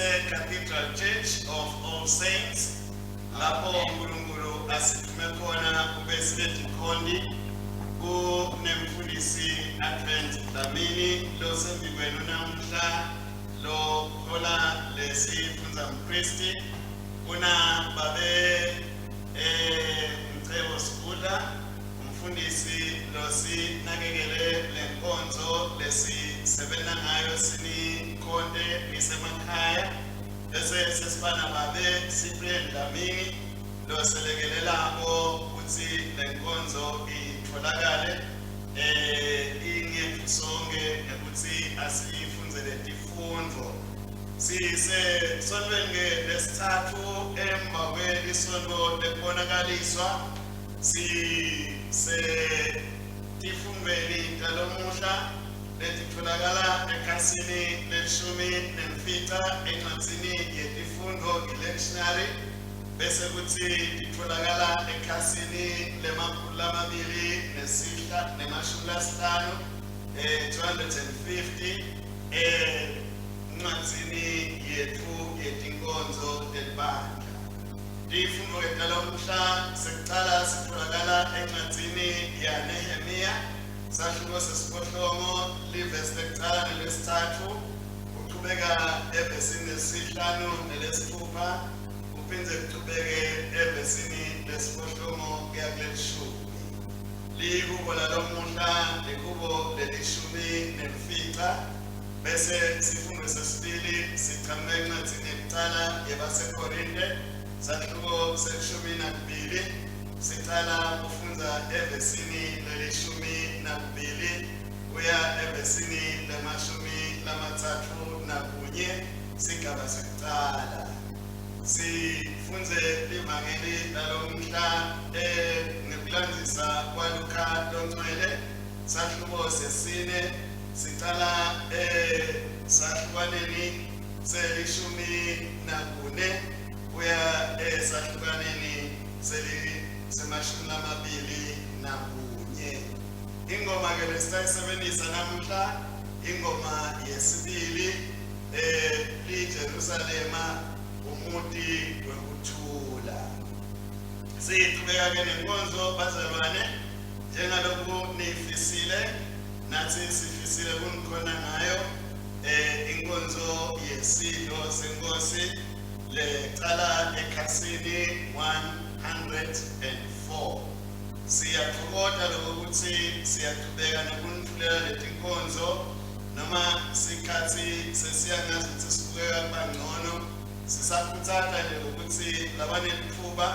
Sise Cathedral Church of All Saints lapho uNkulunkulu asithume khona kube sibe kunemfundisi Advent Dlamini losembikwenu namuhla lo hola lesifundza mpristi kuna babe Mcebo Sibula umfundisi losinakekele lenkonzo lesisebenza ngayo sinikhonte nisemakhaya bese sesibana babe Cyprian Dlamini loselekelelako kutsi lenkonzo itholakale ingethu sonke ngekutsi asifundzele tifundvo. Sise sontweni ke lesithathu emva kwelisonto lekubonakaliswa sise tifundvweni talomuhla letitfolakala ekhasini lelishumi nemfica encwadzini yetifundvo i-lectionary bese kutsi titfolakala ekhasini lemakhulu lamabili nesihla nemashumi lasihlanu 250 encwadzini yetfu yetinkonzo telibandla. Tifundvo talomuhla sekucala sitfolakala encwadzini yaNehemiya sahluko sesiphohlongo livesi lekucala nelesitsatfu kuchubeka evesini lesihlanu nelesitfupha kuphindze kuchubeke evesini lesiphohlongo kuya kulelishumi. Lihubo lalomuhla lihubo lelishumi nemfica bese sifundo sesibili sichamuka encwadzini yekucala yebaseKorinte sahluko selishumi nakubili sicala kufundza evesini lelishumi nakubili kuya evesini lemashumi lamatsatfu nakunye sigaba sekucala. Sifundze livangeli lalomhla ngekulandzisa kwaLuka longcwele sahluko sesine sicala sahlukaneni selishumi nakune kuya esahlukaneni semashumi lamabili nakunye. Ingoma ke lesitayisebenzisa namuhla ingoma yesibili liJerusalema umuti wekuthula. Siqhubeka ke nenkonzo bazalwane njengaloku nifisile nathi sifisile kunikhona ngayo inkonzo yesidlo senkosi lecala ekhasini 104. Siyathokoza lokuthi siyaqhubeka nokunithulela letinkonzo noma sikhathi sesiyangazi ukuthi sibukeka kangcono. Sisakhutsata nje ukuthi labanetfuba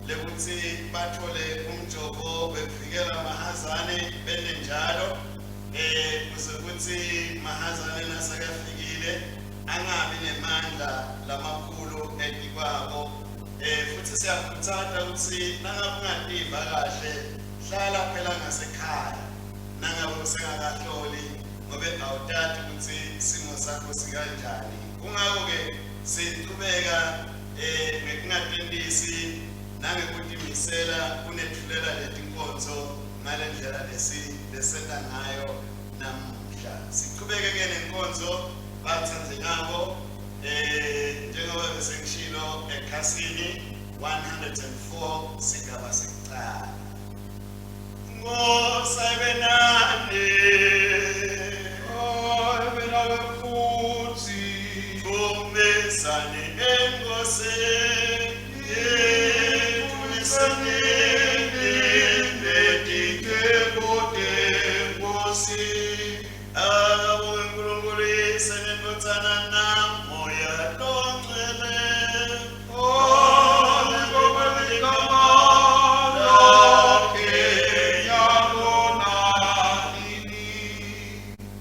lekuthi bathole umjovo wekuvikela mahazane bende njalo kuze kuthi mahazane nasekafikile angabi nemandla lamakhulu etikwabo. Futhi siyakhutsata ukuthi nangabe ungativa kahle hlala phela ngasekhaya nangabe usengakahloli ngobe awutati ukuthi simo sakho sikanjani. Kungako-ke sichubeka ngekungatentisi nangekutimisela kunetfulela letinkonzo ngalendlela lesenta ngayo namuhla. Sichubeke-ke nenkonzo batsandzekako njengoba besengishilo ekhasini 104 sigaba sekucala. Nkosi ayibe nani. Ayibe nawe futhi. Dumisani eNkosini, dumisanini netinceku teNkosi. Akabongwe uNkulunkulu Uyise neNdvodzana naMoya loNgcwele. Alibongwe ligama lakhe nyalo nanini.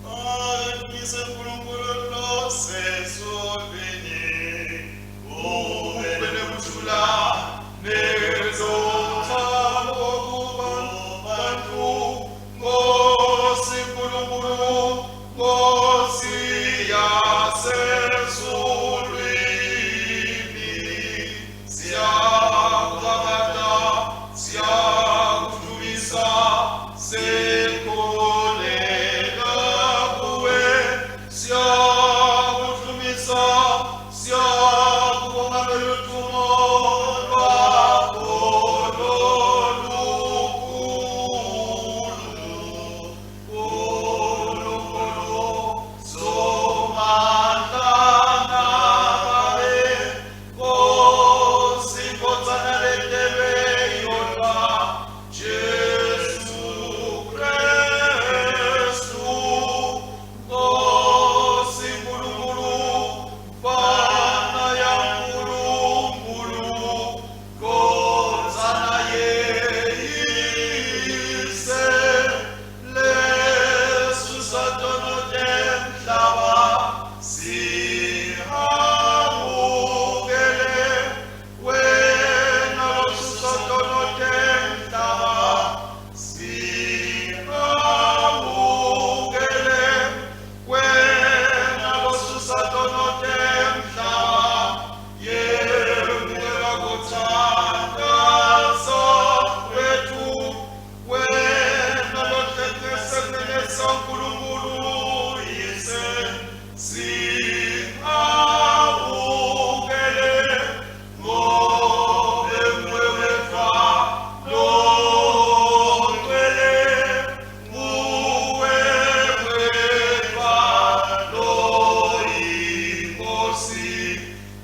Akadumise uNkulunkulu losezulwini. Kube nekuthula nezothando.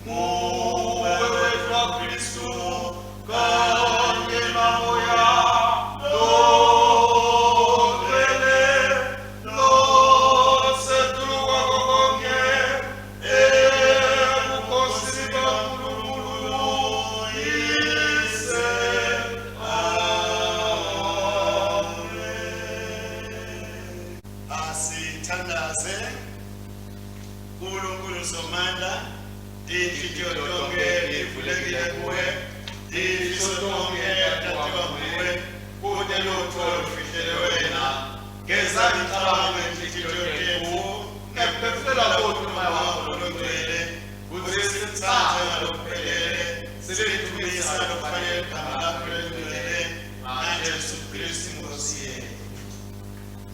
Nguwe wedvwa Khristu kanye naMoya Longcwele, losetulu kwako konkhe, ebukhosini baNkulunkulu Yise. Amen. Asithandaze. uNkulunkulu Somandla, inhliziyo tonke ivulekile kuwe, ifiso tonke tatiwa kuwe, kute lutho olufihlele wena. Geza imicabango yenhliziyo yethu, Ngekuphefumula kwethu uMoya wakho longcwele, kuze sikutsatse ngalokuphelele, silidumisa lokufanele igama lakho lelingcwele, ngaJesu Kristu Inkosi yethu.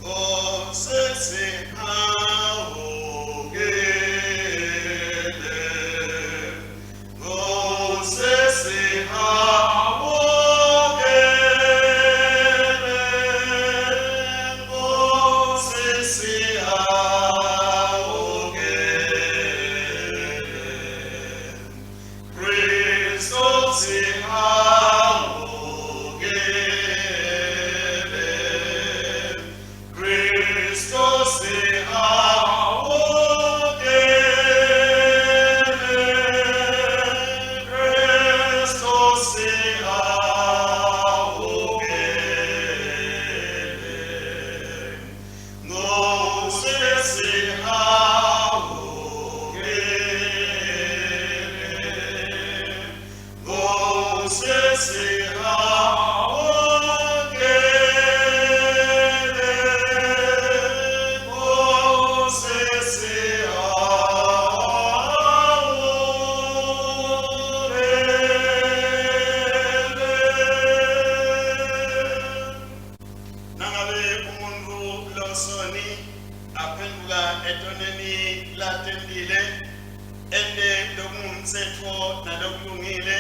Christos ihawukele, Christos ihawukele, Moses ihawukele, Moses ihawukele, Moses ihawukele. Nangabe umuntu losoni aphenduka etoneni latentile ente lokungumtsetfo nalokulungile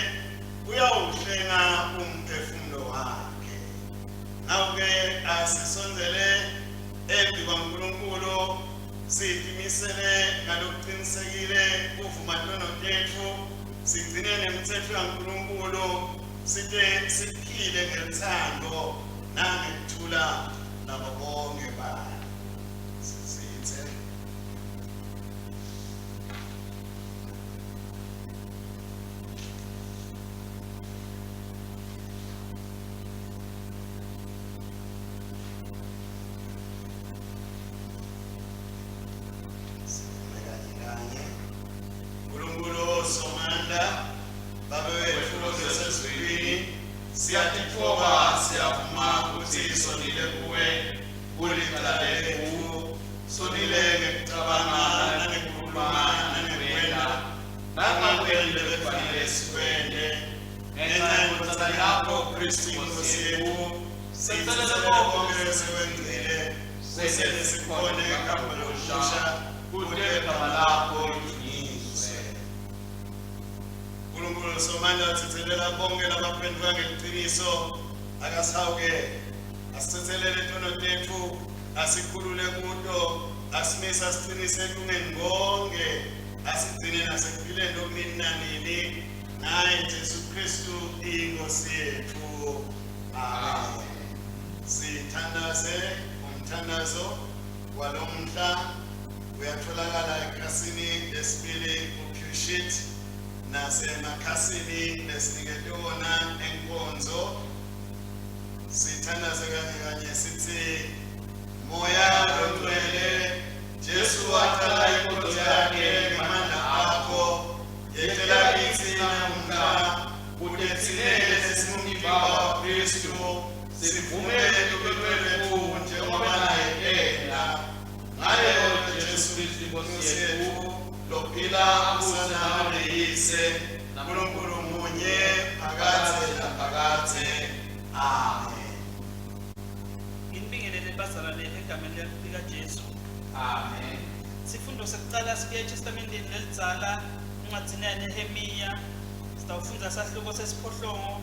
uyawuhlenga umphefumulo wakhe. Ngako-ke asisondzele embi kwaNkulunkulu sitimisele ngalokuqinisekile kuvuma tono tetfu sigcine nemitsetfo yaNkulunkulu site siphile ngelutsandvo nangekuthula nabo bonke bantfu. Sisitse. Sivume kanye kanye. Nkulunkulu Somandla, Babe wetfu losezulwini, siyatitfoba siyavuma kutsi sonile kuwe, kulicala letfu, sonile ngekucabanga nangekukhuluma nangekwenta, nangakwenti lekufanele sikwente. Ngenxa yeNdvodzana yakho Kristu Inkosi yetfu, sitsetselele konke lesekwenzile, kusele sikhone kuhamba lokusha, kute igama lakho lidunyiswe. uNkulunkulu Somandla utsetselela bonke labaphenduka ngeliciniso, akasihawukele, asitsetselele tono tetfu, asikhulule kuto, asimise asiqinise ekulungeni konke, asigcine nasekuphileni lokunini nanini, ngaye Jesu Kristu iNkosi yetfu. Amen. Sithandaze umthandazo walomhla uyatholakala ekhasini lesibili ku-pew sheet nasemakhasini lesiniketwe wona enkonzo. Sithandaze kanye kanye sithi Moya longcwele Jesu waqala inkonzo yakhe ngamandla akho yehlela kithi namuhla kute thine lesingumtimba waKristu sivumele lwetfu njengoba naye ena ngayo Jesu Kristu Inkosi yetfu lophila abusa nawe neyise naNkulunkulu munye phakadze naphakadze. Amen. Nginibingelele bazalwane egameni likaJesu. Amen. Sifundo sekucala sibuya eTestamenteni lelidzala encwadzini yaNehemiya. Sitawufundza sahluko sesiphohlongo.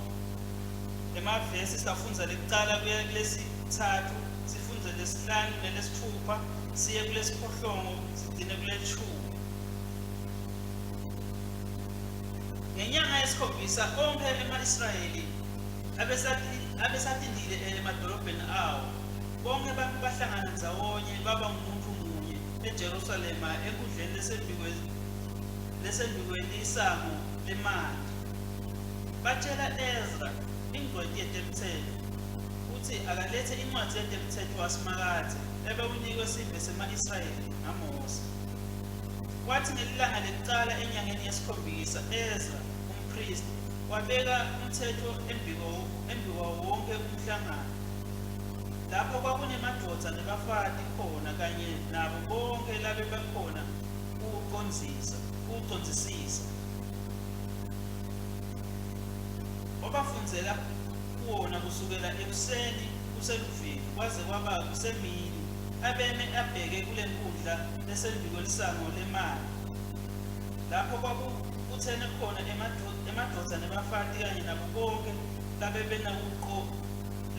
Emavesi sitawufundza lekucala kuya kulesithathu, sifundze lesihlanu nelesitfupha, siye kulesiphohlongo, sigcine kuleshumi. Ngenyanga yesikhombisa onkhe ema-Israyeli abesatindile emadolobheni awo. Bonke abantu bahlangana ndzawonye baba ngumuntu munye eJerusalema enkundleni lesembikwelisango lemanti. Batjela Ezra ingcweti yetemtsetfo kutsi akalethe incwadzi yetemtsetfo waSimakadze lebewunikwe sive sema-Israyeli ngaMosi. Kwathi ngelilanga lekucala enyangeni yesikhombisa Ezra umphristi wabeka umtsetfo embikwawo wonke umhlangano. Lapho kwakunemadvodza nebafati khona kanye nabo bonke labebakhona kuwucondzisisa. Wabafundzela kuwona kusukela ekuseni kuseluvivi kwaze kwaba kusemini, abeme abheke kule nkundla lesembikwelisango lemali. Lapho kwakubutsene khona emadvodza nebafati kanye nabo bonke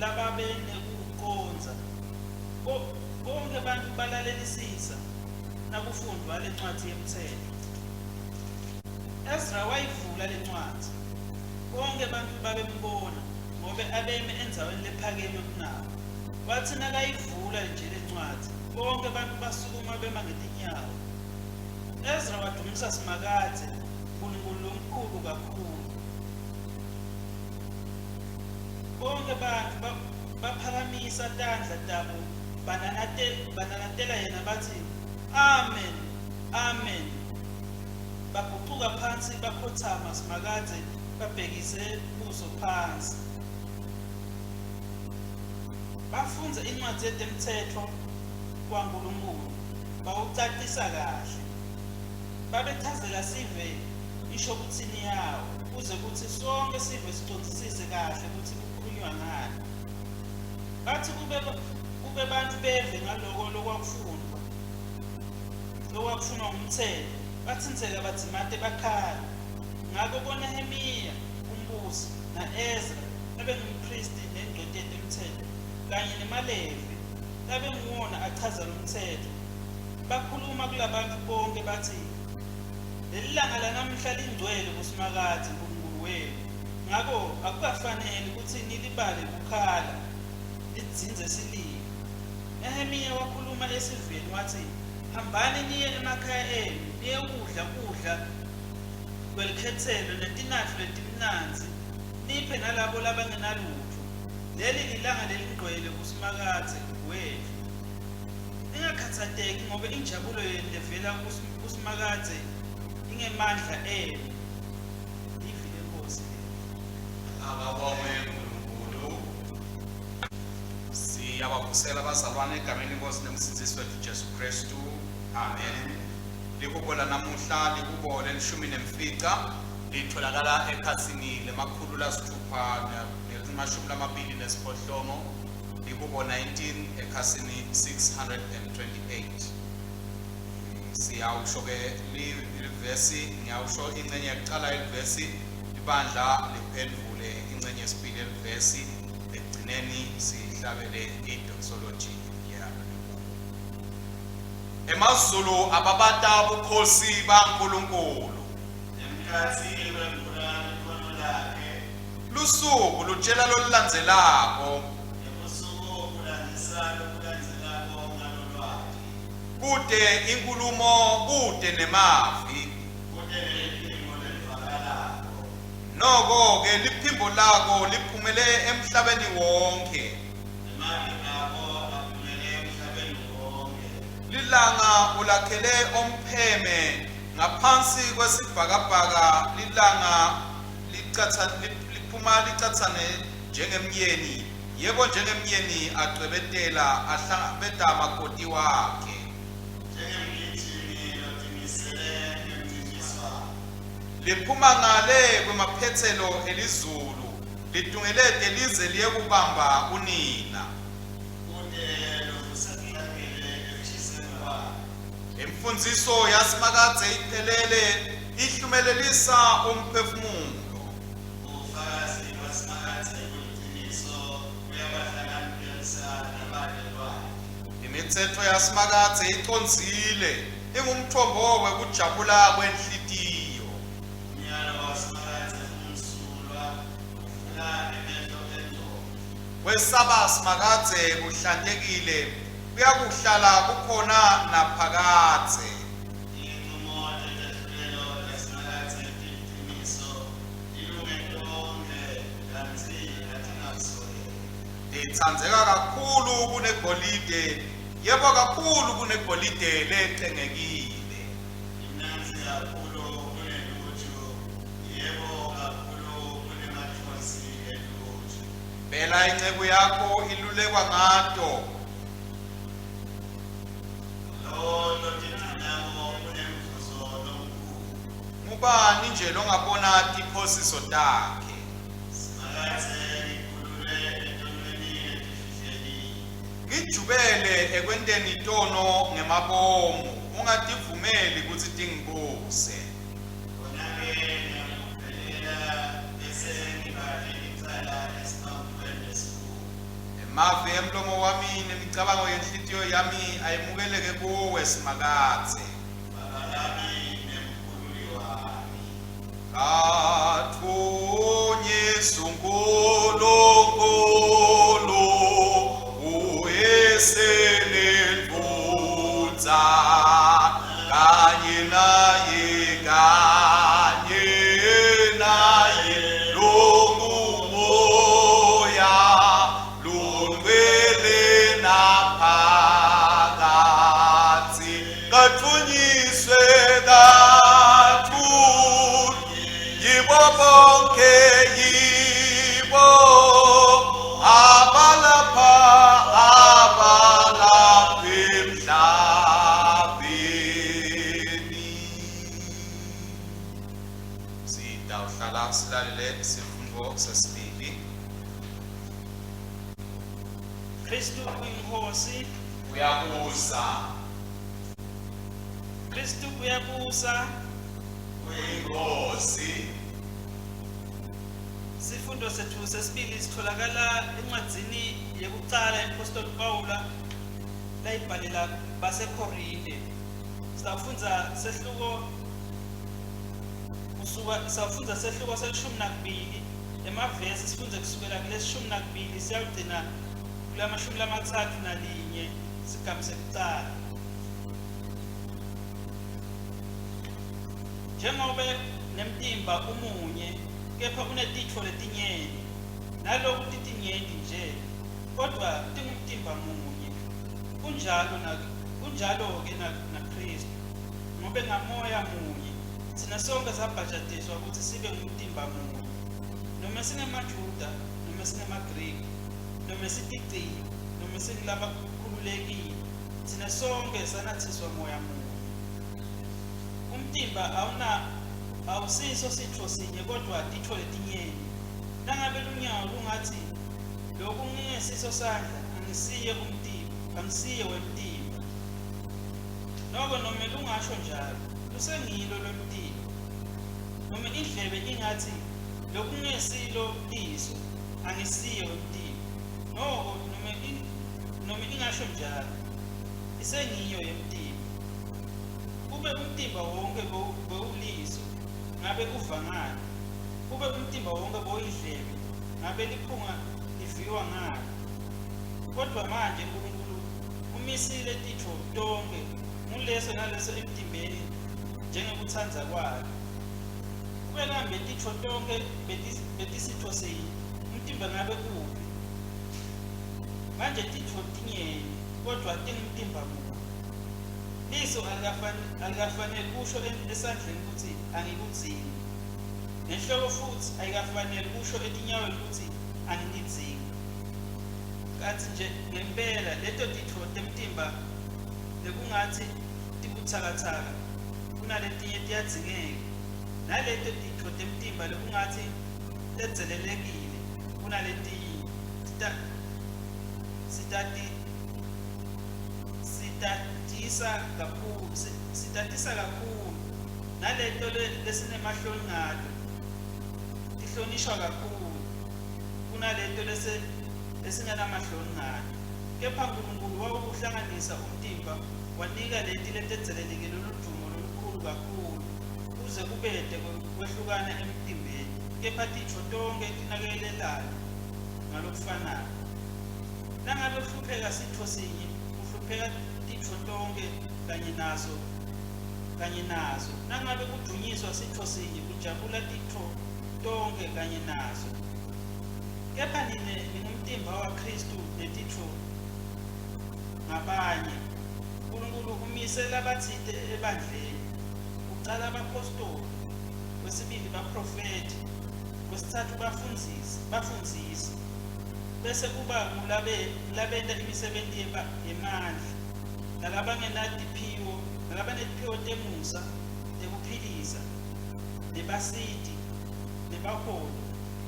lababenekucondza. Bonke bantfu balalelisisa nakufundvwa lencwadzi yemtsetfo. Ezra wayivula lencwadzi. Bonke bantfu babembona ngobe abeme endzaweni lephakeme kunabo. Watsi nakayivula nje lencwadzi, bonke bantfu basukuma bema ngetinyawo. Ezra wadvumisa Simakadze, Nkulunkulu lomkhulu kakhulu. Bonke bantfu baphakamisa tandla tabo bananatela yena batsi, Amen, Amen. Bagucuka phansi bakhotsama Simakadze babhekise buso phansi. Bafundza incwadzi yetemtsetfo waNkulunkulu bawucacisa kahle. Babechazela sive inshokutsini yawo kuze kutsi sonkhe sive sicondzisise kahle kutsi kukhulunywa ngani. Batsi kube bantfu beve ngaloko lokwakufundvwa lokwakufunwa ngumtsetfo, batsintseka badzimate bakhala. Ngako boNehemiya umbusi, na-Ezra labengumphristi nengcweti yetemtsetfo, kanye nemaLevi labenguwona achaza lomtsetfo, bakhuluma kulabantfu bonkhe batsi, Lelilanga lanamuhla lingcwele kuSimakadze Nkulunkulu wenu, ngako akukafaneli kutsi nilibale kukhala nidzindze sililo. Nehemiya wakhuluma esiveni watsi, Hambani niye emakhaya enu niyewudla kudla kwelikhetselo netinatfo letimnandzi, niphe nalabo labangenalutfo. Leli lilanga lelingcwele kuSimakadze wetfu. Ningakhatsateki ngobe injabulo yenu levela kuSimakadze ingemandla enu. Livi leNkhosi leli. Akabongwe uNkulunkulu. Siyabavusela abazalwane egameni lenkosi nemsindzisi wethu Jesu Kristu. Amen. Lihubo lanamuhla lihubo lelishumi nemfica litholakala ekhasini lemakhulu lasithupha 28 lihubo 19 ekhasini 628. Siyawusho ke livesi, ngiyawusho ingcenye yekucala yelivesi, libandla liphendvule ingcenye yesibili yelivesi, ekugcineni sihlabele i-doxology yalelihubo. Emazulu ababata bukhosi baNkulunkulu. Nemkhatsi wembula likhono lakhe. Lusuku lutjela lolulandzelako. Nebusuku bulandzisa lokulandzelako ngalolwati. Kute inkhulumo, kute nemavi. Kute neliphimbo lelivakalako. Noko-ke liphimbo lako liphumele emhlabeni wonkhe. Nemavi akho aphumele emhlabeni wonkhe. Lilanga ulakhele ompheme ngaphansi kwesibhakabhaka lilanga licatsa liphuma licatsane njengemyeni, yebo njengemyeni acwebetela ahlangabeta makoti wakhe. Njengemgijimi lotimisele ngemncintiswano. Liphuma ngale kwemaphetselo elizulu, litungelete lize liyekubamba unina. Kute lovusa tihlabele ekushiseni kwalo. Imfundziso yaSimakadze iphelele, ihlumelelisa umphefumulo. Bufakazi baSimakadze buliciniso, buyabahlakaniphisa labate lwati. Imitsetfo yaSimakadze icondzile, ingumtfombo wekujabula kwenhlitiyo. Umyalo waSimakadze Kwesaba Simakadze kuhlantekile, kuyakuhlala kukhona naphakadze. Tincumo tetehlulelo taSimakadze tiliciniso, tilunge tonkhe kantsi atinakusoleka. Titsandzeka kakhulu kunegolide, yebo kakhulu kunegolide lecengekile. Timnandzi kakhulu kuneluju, yebo kakhulu kunematfonsi eluju. Phela inceku yakho ilulekwa ngato. Lowo lotigcinako unemvuzo lomkhulu. Ngubani nje longabona tiphosiso takhe? Simakadze ngikhulule etonweni letifihlekile. Ngijubele ekwenteni tono ngemabomu, ungativumeli kutsi tingibuse. Khona-ke ngiyakuvelela bese ngibale icala esiphambukweni lesikhulu. Emavi emlomo wami nemicabango yenhlitiyo yami ayemukeleke kuwe Simakadze. Baba lami nemkhululi wami. Kathunyiswa uNkulunkulu uyeselendvodza kanye naye kanye naye longumoya longcwele naphakathi kathunyiswe kathu yibo bonke yibo abalapha abalapha emhlabeni. Sitawuhlala silalele sifundo sesibili. Kristu uyinkosi. Uyabusa. Kristu uyabusa. Uyinkosi. Sifundo sethu sesibili sitholakala encwadzini yekucala yeMpostoli Pawula layibhalela baseKorinte. Sitawufundza sehluko kusuka sitawufundza sehluko sel-12, emavesi sifundze kusukela kulesi-12 siyawugcina kulama-31 sigaba sekucala. Njengobe nemtimba umunye kepha unetitfo letinyenti, naloku titinyenti nje kodvwa tingumtimba munye, kunjalo na kunjalo-ke naKhristu. Ngobe ngaMoya munye thina sonke sabhajatiswa ukuthi sibe ngumtimba munye, noma singemaJuda noma singemaGriki, noma sitigcili noma singulabakhululekile, thina sonke sanathiswa Moya munye. Umtimba awuna awusiso sitfo sinye kodvwa titfo letinyenti. Nangabe lunyawo lungatsi, loku ngingesiso sandla, angisiye umtimba, angisiye wemtimba, noko nome lungasho njalo, lusengilo lwemtimba. Noma indlebe ingatsi, loku ngesilo liso, angisiye wemtimba, noko nome ingasho njalo, isengiyo yemtimba. Kube umtimba wonke bewuliso, ngabe uva ngani? Kube umtimba wonke bewuyindlebe, ngabe liphunga liviwa ngani? Kodwa manje Nkulunkulu umisile titfo tonkhe nguleso naleso emtimbeni njengekutsandza kwakhe. Kube kambe titfo tonkhe betisitfo sinye, umtimba ngabe uphi? Manje titfo tinyenti, kodvwa tingumtimba munye. Liso alikafaneli kusho esandleni kutsi angikudzingi, nenhloko futsi ayikafaneli kusho etinyaweni kutsi anginidzingi. Kantsi nje ngempela leto titfo temtimba lekungatsi tibutsakatsaka kunaletinye tiyadzingeka, naleto titfo temtimba lekungatsi tedzelelekile kunaletinye sitatisa kakhulu, naleto lesinemahloni ngato tihlonishwa kakhulu kunaleto lesingenamahloni ngato. Kepha Nkulunkulu wawuhlanganisa umtimba, wanika leti letedzelelekile ludumo lolukhulu kakhulu, kuze kubete kwehlukana emtimbeni, kepha titfo tonkhe tinakekelelana ngalokufanako. Nangabe kuhlupheka sitfo sinye, kuhlupheka titfo tonkhe kanye naso kanye nazo. Nangabe kudvunyiswa sitfo sinye, kujabula titfo tonkhe kanye naso. Kepha nine ningumtimba waKhristu netitfo ngabanye. Nkulunkulu umise labatsite ebandleni. Kucala abaphostoli, kwesibili baprofethi, kwesitsatfu bafundzisi, bafundzisi. Bese kuba ngulabe labenta imisebenti yemandla, nalabangenatiphiwo, nalabanetiphiwo temusa, tekuphilisa, nebasiti, nebaholi,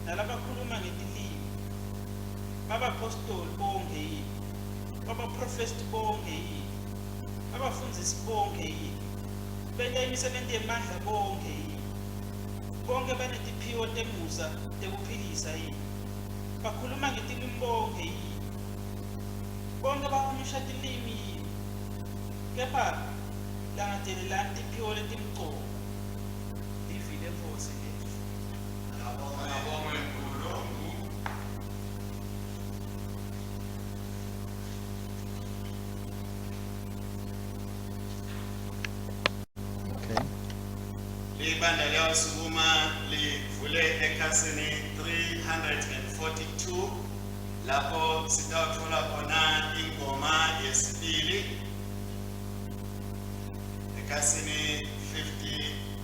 nalabakhuluma ngetilimi. Babaphostoli bonkhe yini? Babaprofethi bonkhe yini? Babafundzisi bonkhe yini? Benta imisebenti yemandla bonkhe yini? Bonke banetiphiwo temusa tekuphilisa yini? Bakhuluma ngetilimi bonkhe yini? Bonke bahumusha tilimi yini? Kepha langatelelani tiphiwo letimcoka. Livi leNkhosi leli. Abongwe uNkulunkulu. Okay. Libandla liyawusukuma livule ekhasini 342 lapho sitawutfola khona ingoma yesibili ekhasini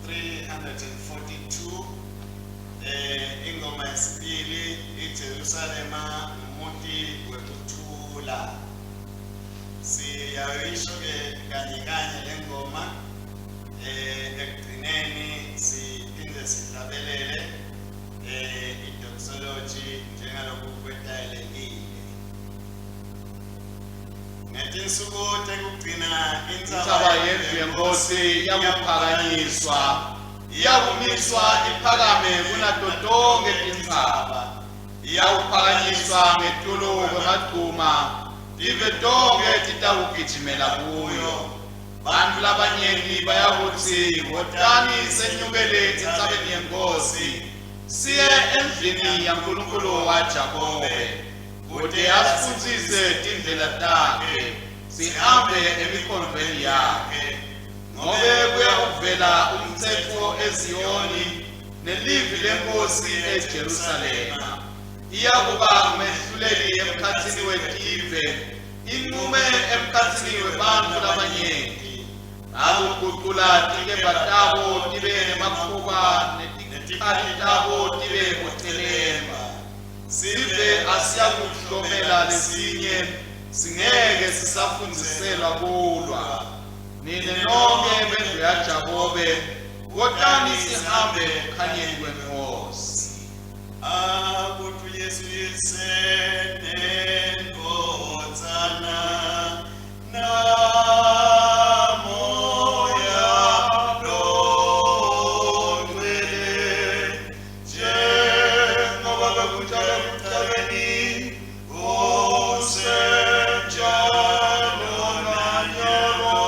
342, ingoma yesibili, iJerusalema ngumuti wekuthula. Siyayisho ke kanye kanye lengoma, ekugcineni siphinde sihlabelele idoxology njengaloku kwetayelekile. Ngetinsuku tekugcina Intsaba yendlu yeNkhosi iyakuphakanyiswa, iyakumiswa iphakame kunato tonkhe tintsaba, iyawuphakanyiswa ngetulu kwemagcuma, tive tonkhe titawugijimela kuyo. Bantfu labanyenti bayakutsi, "Wotani senyukele entsabeni yeNkhosi, siye endlini yaNkulunkulu waJakobe, kute asifundzise tindlela takhe, sihambe emikhondvweni yakhe." Ngobe kuyakuvela umtsetfo eZiyoni nelivi leNkhosi eJerusalema. Iyakuba ngumehluleli emkhatsini wetive, inqume emkhatsini webantfu labanyenti. Ngakugucula tinkemba tabo tibe ngemakhuba netikhali tabo tibe bocelemba. Sive asiyakuhlomela lesinye, singeke sisafundziselwa kulwa. Nine nonkhe bendlu yaJakobe, wotani sihambe ekukhanyeni kweNkhosi. Akudvunyiswe Uyise neNdvodzana naMoya Longcwele, njengoba bekunjalo ekucaleni, kusenjalo nanyalo,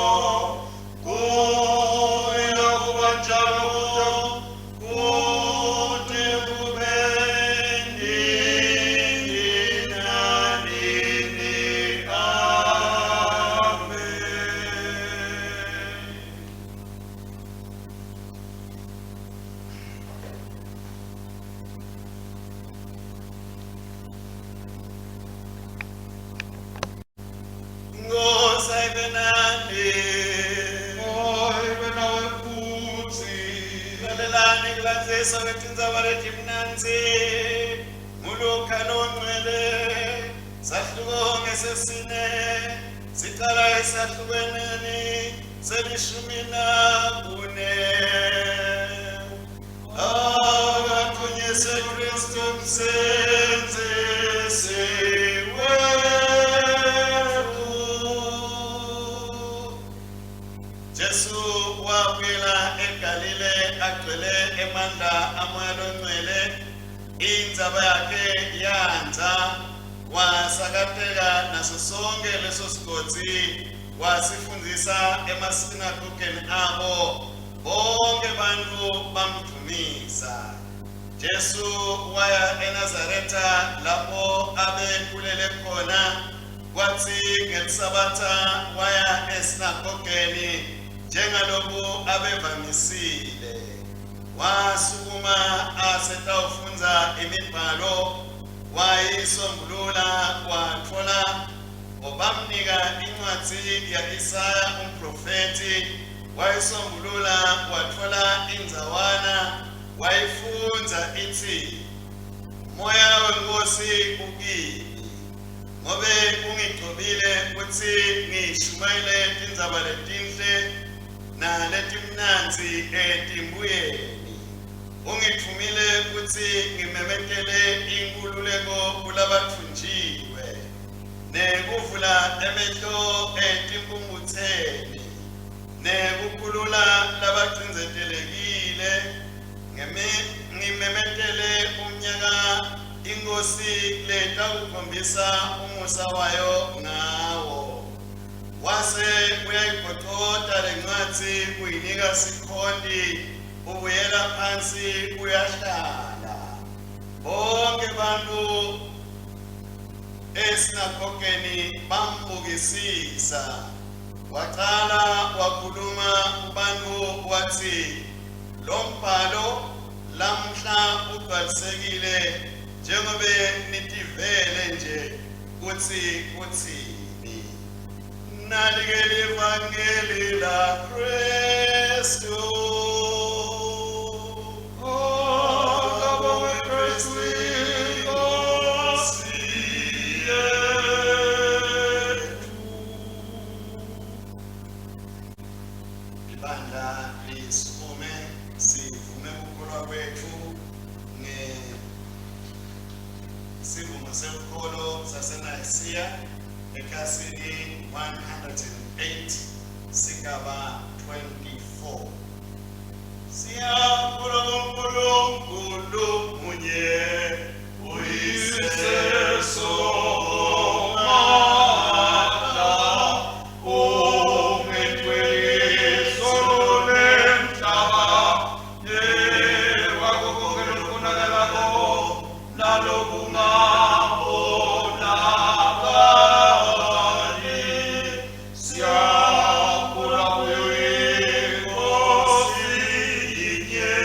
kuyakuba njalo kute kube nini nanini. Amen. Nkosi ayibe nani. Ayibe nawe futsi. Lalelani kulandzisa kwetindzaba letimnandzi nguLukha longcwele, sahluko ngesesine, sicala esahlukweneni se-14. Akadvunyiswe Kristu Msindzisi wetfu. Jesu wabuyela eGalile agcwele emandla aMoya Longcwele. Indzaba yakhe yandza, wasakateka naso sonke leso sigodzi, wasifundzisa emasinagogeni abo, bonke bantfu bamdvumisa. Jesu waya eNazaretha lapho abekhulele khona. Kwathi ngelisabatha waya esinagogeni njengaloku abevamisile. Wasukuma asetawufundza imibhalo, wayisombulula watfola bamnika incwadzi ya-Isaya umprofethi, wayisombulula watfola indzawana wayifundza ithi, Moya weNkosi ukimi, ngobe ungigcobile kutsi ngishumayele tindzaba letinhle naletimnandzi etimbuyeni. Ungitfumile kutsi ngimemetele inkhululeko kulabatfunjiwe, nekuvula emehlo etimphumputseni, nekukhulula labacindzetelekile, ngimemetele umnyaka iNkosi letawukhombisa umusa wayo ngawo. Wase uyayigocota lencwadzi uyinika sikhonti, ubuyela phansi uyahlala. Bonke bantu esinagogeni bambukisisa. Waqala wakhuluma kubantu wathi, lo mbhalo lamhla ugcwalisekile njengobe nitivele nje kutsi kutsini. Nalike livangeli la Kristu. Akabongwe Kristu iNkosi yethu. Ibandla lisukume sivume ukukholwa kwethu ngesivumo selukholo saseNayisiya ekhasini 108 sigaba 24. Siyakholwa kuNkulunkulu munye, Uyise Somandla, ungitweli nemhlaba, nekwakho konke lokubonakalako nalokungabonakali. Siyakholwa kuyo iNkosi inye,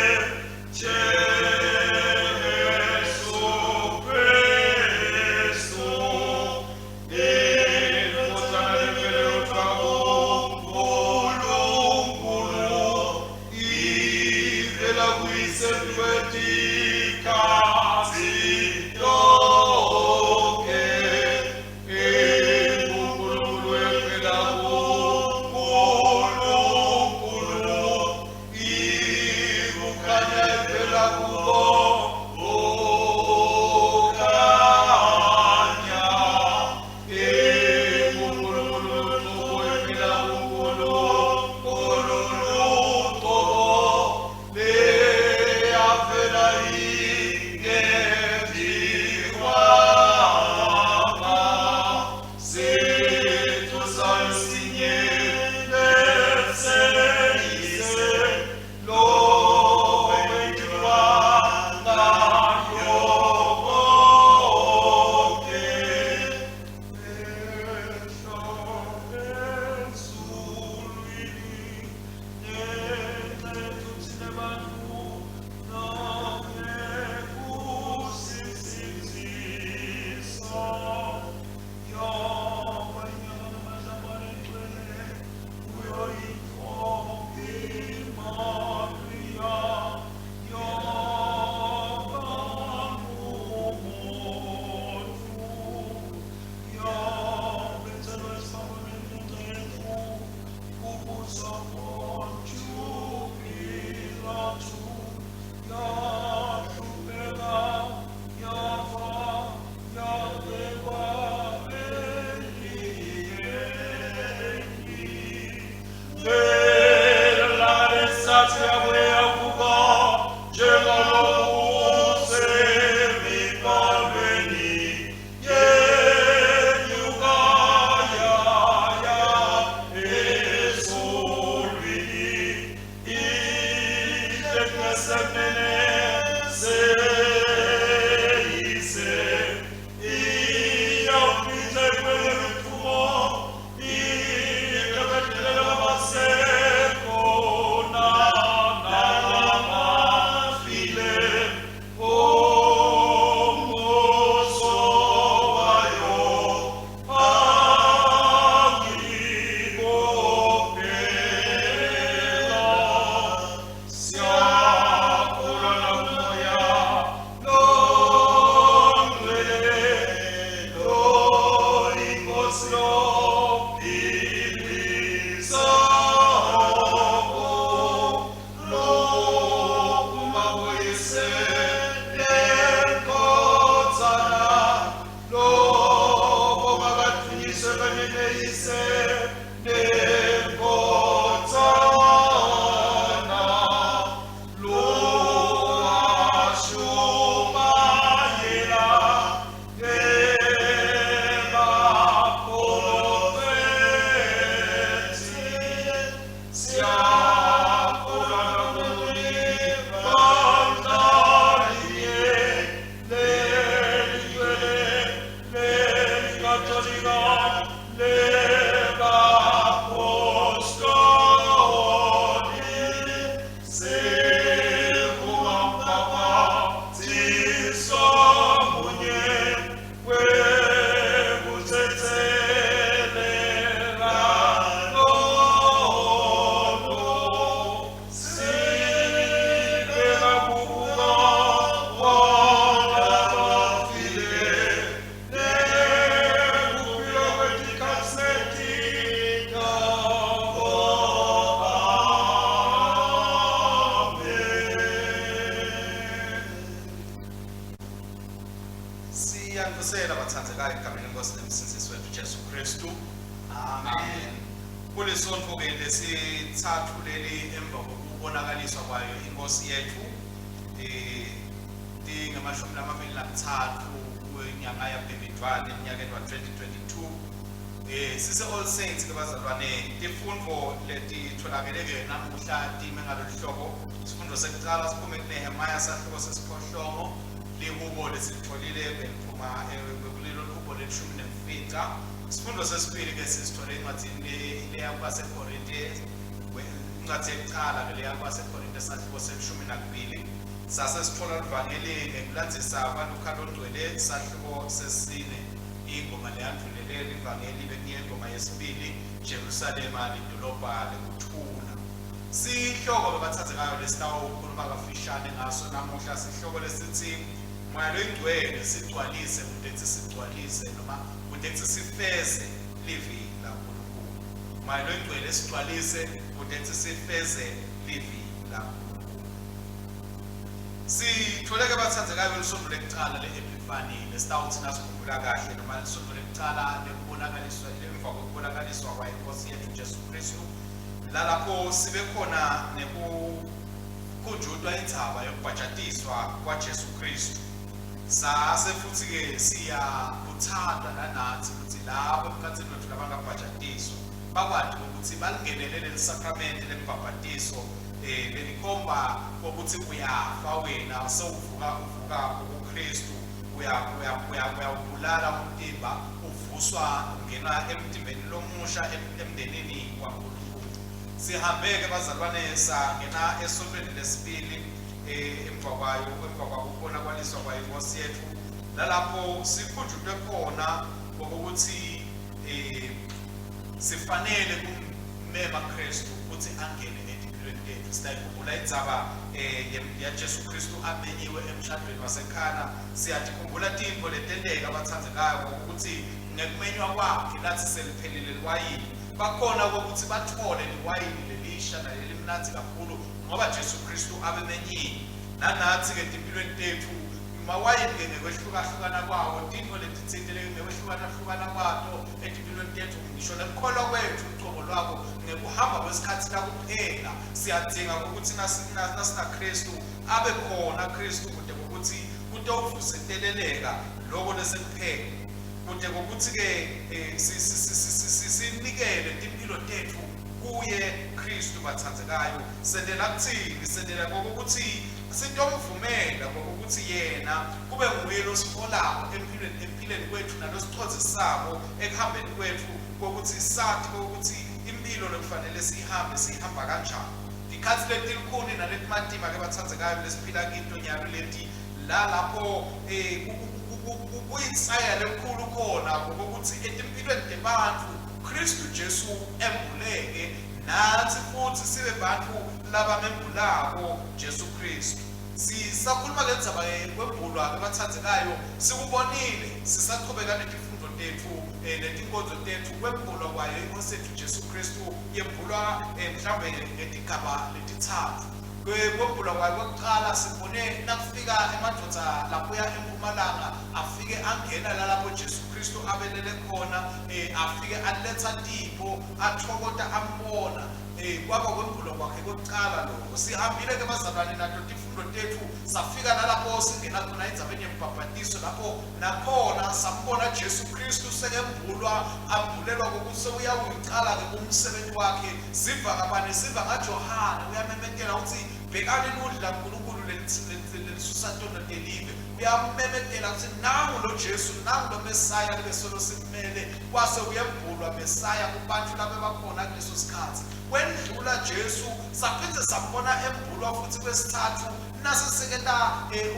Jesu Kristu, iNdvodzana levela kuNkulunkulu, ivela kuyise kwetikhatsi tonkhe, inguNkulunkulu evela kuNkulunkulu, ikukhanya evela kubo kukhanya, inguNkulunkulu evela kuNkulunkulu luqobo, leyavela ingentiwanga, sethu sayo sinye neseyise, lowentiwa Ngiyanivusela bathandzekayo egameni lenkosi nemsindzisi wethu Jesu Kristu. Amen. Kulesontfo ke lesitsatfu leli emva kokubonakaliswa kwayo inkosi yethu tingamashumi lamabili nakutsatfu kwenyanga yaBhimbidvwane eminyakeni wa-2022. Sise All Saints ke bazalwane. Tifundvo letitfolakele ke namuhla time ngalolu hlobo. Sifundo sekucala siphume kuNehemiah sahluko sesiphohlongo. Lihubo lesilitfolile beliphuma kulelo hubo lelishumi nemfica. Sifundo sesibili ke sisithole encwadzini leya kwaseKorinte, incwadzi yekucala ke leya kwaseKorinte sahluko selishumi nakubili. Sase sitfola livangeli ngekulandzisa kwaLuka longcwele sahluko sesine. Ingoma leyandvulele livangeli bekuyingoma yesibili, Jerusalema lidolobha lekuthula. Sihloko bebathandzekayo lesitawukhuluma kafishane ngaso namuhla sihloko lesithi Moya loyingcwele sigcwalise kute sigcwalise noma kute sifeze livi laNkulunkulu. Moya loyingcwele sigcwalise kute sifeze livi laNkulunkulu. Sitholeke bathandzekayo lisonto lekucala le-Epiphany lesitawuthi nasikhumbula kahle noma lisonto lekucala lekubonakaliswa emva kokubonakaliswa kwayo Inkosi yethu Jesu Kristu, lalapho sibe khona nekukhunjutwa indzaba yokubhajatiswa kwaJesu Kristu. Sase futhi-ke siyakhuthata nanathi ukuthi labo emkhathini wethu labangabhajatiswa bakwati ukuthi balingenele leli sakramenti lembhabhatiso lelikhomba ukuthi uyafa wena sewuvuka uvuka kuKristu, uyawubulala umtimba, uvuswa ungena emtimbeni lomusha emndenini waNkulunkulu. Sihambe-ke bazalwane sangena esontweni lesibili emva kwayo emva kwakubonakaliswa kwayo inkosi yethu, lalapho sikhunjutwe khona ngokuthi sifanele kumema Kristu ukuthi angene etimpilweni tethu. Siyayikhumbula indzaba yaJesu Kristu amenyiwe emshadweni waseKhana. Siyatikhumbula tintfo letenteka abathandzekayo ukuthi ngekumenywa kwakhe lathi seliphelile liwayini, bakhona ukuthi bathole liwayini lelisha nalelimnandzi kakhulu ngoba Jesu Kristu abemenyiwe. Nanathi-ke etimpilweni tethu mawayini-ke ngekwehlukahlukana kwawo, tintfo letitsite ngekwehlukahlukana kwato etimpilweni tethu, ngisho nekukholwa kwethu ucobo lwako ngekuhamba kwesikhathi lakuphela siyadzinga ukuthi nasinaKristu abe khona Kristu kude kokuthi kutowuvuseteleleka loko lesekuphela, kude kokuthi-ke sinikele timpilo tethu kuye Kristu. Bathandzekayo, sentela kuthini? Sentela kokuthi sitomvumela kokuthi yena kube nguye losiholako empilweni empilweni kwethu nalosicondzisako ekuhambeni kwethu, kokuthi sathi kokuthi impilo lokufanele siyihambe siyihamba kanjani. Tikhatsi letilikhuni naletimatima ke bathandzekayo lesiphila kito nyalo leti la lapho kuyinsaya lenkhulu khona ngokuthi etimpilweni tebantfu Kristu Jesu embuleke, nathi futhi sibe bantfu labamembulako Jesu Kristu. Sisakhuluma ngendzaba yekwembulwa ke bathandzekayo, sikubonile sisachubeka netifundo tethu netinkonzo tethu kwembulwa kwayo inkosi yethu Jesu Kristu yembulwa mhlawumbe ngetigaba letitsatfu. Kwembulwa kwayo kwekucala sibone nakufika emadvodza labuya empumalanga, afike angena lalapho Jesu Kristu abelele khona, afike aletha tipho, athokota ambona. Kwaba kwembulwa kwakhe kwekucala lokho. Sihambile ke bazalwane nato tifundo tethu safika nalapho singena khona endzabeni yembhabhatiso, lapho nakhona sambona Jesu Kristu sekembulwa, ambulelwa kokuthi sewuyawucala-ke umsebenzi wakhe. Siva ngabani? Siva ngaJohane, uyamemetela ukuthi bhekani ludla Nkulunkulu lelisusa tono telive. Uyamemetela ukuthi nangu lo Jesu, nangu lo Mesaya lebesolo simele. Kwase kuyembulwa Mesaya kubantu labebakhona kuleso sikhathi. Kwendlula Jesu, saphindze sambona embulwa futhi kwesithathu nasesekela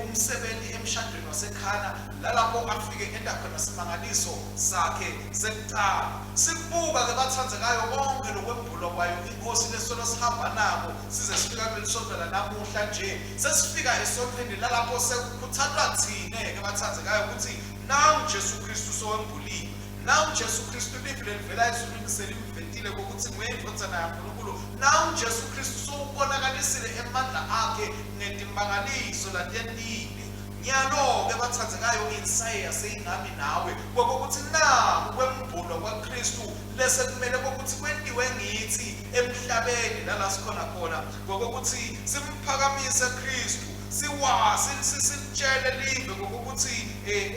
umsebenzi emshadweni waseKhana, lalapho afike enta khona simangaliso sakhe sekucala. Sikubuka ke bathandzekayo konke lokwembulwa kwayo inkosi lesolo sihamba nako size sifika kuleli sonto lanamuhla nje. Sesifika esontweni lalapho sekukhutsatwa thine ke bathandzekayo ukuthi nangu Jesu Kristu sowembuliwe, nangu Jesu Kristu livi lelivela ezulwini selimvetile kokuthi nguye indvodzana yaNkulunkulu, nangu Jesu Kristu sowubonakalisile emandla akhe ngetimangaliso latentile. Nyalo-ke bathandzekayo, insayeya seyingami nawe kokuthi naku kwembulwa kwaKristu lese kumele kokuthi kwentiwe ngithi emhlabeni lala sikhona khona, ngokuthi simphakamise Kristu, simtshele live ngokuthi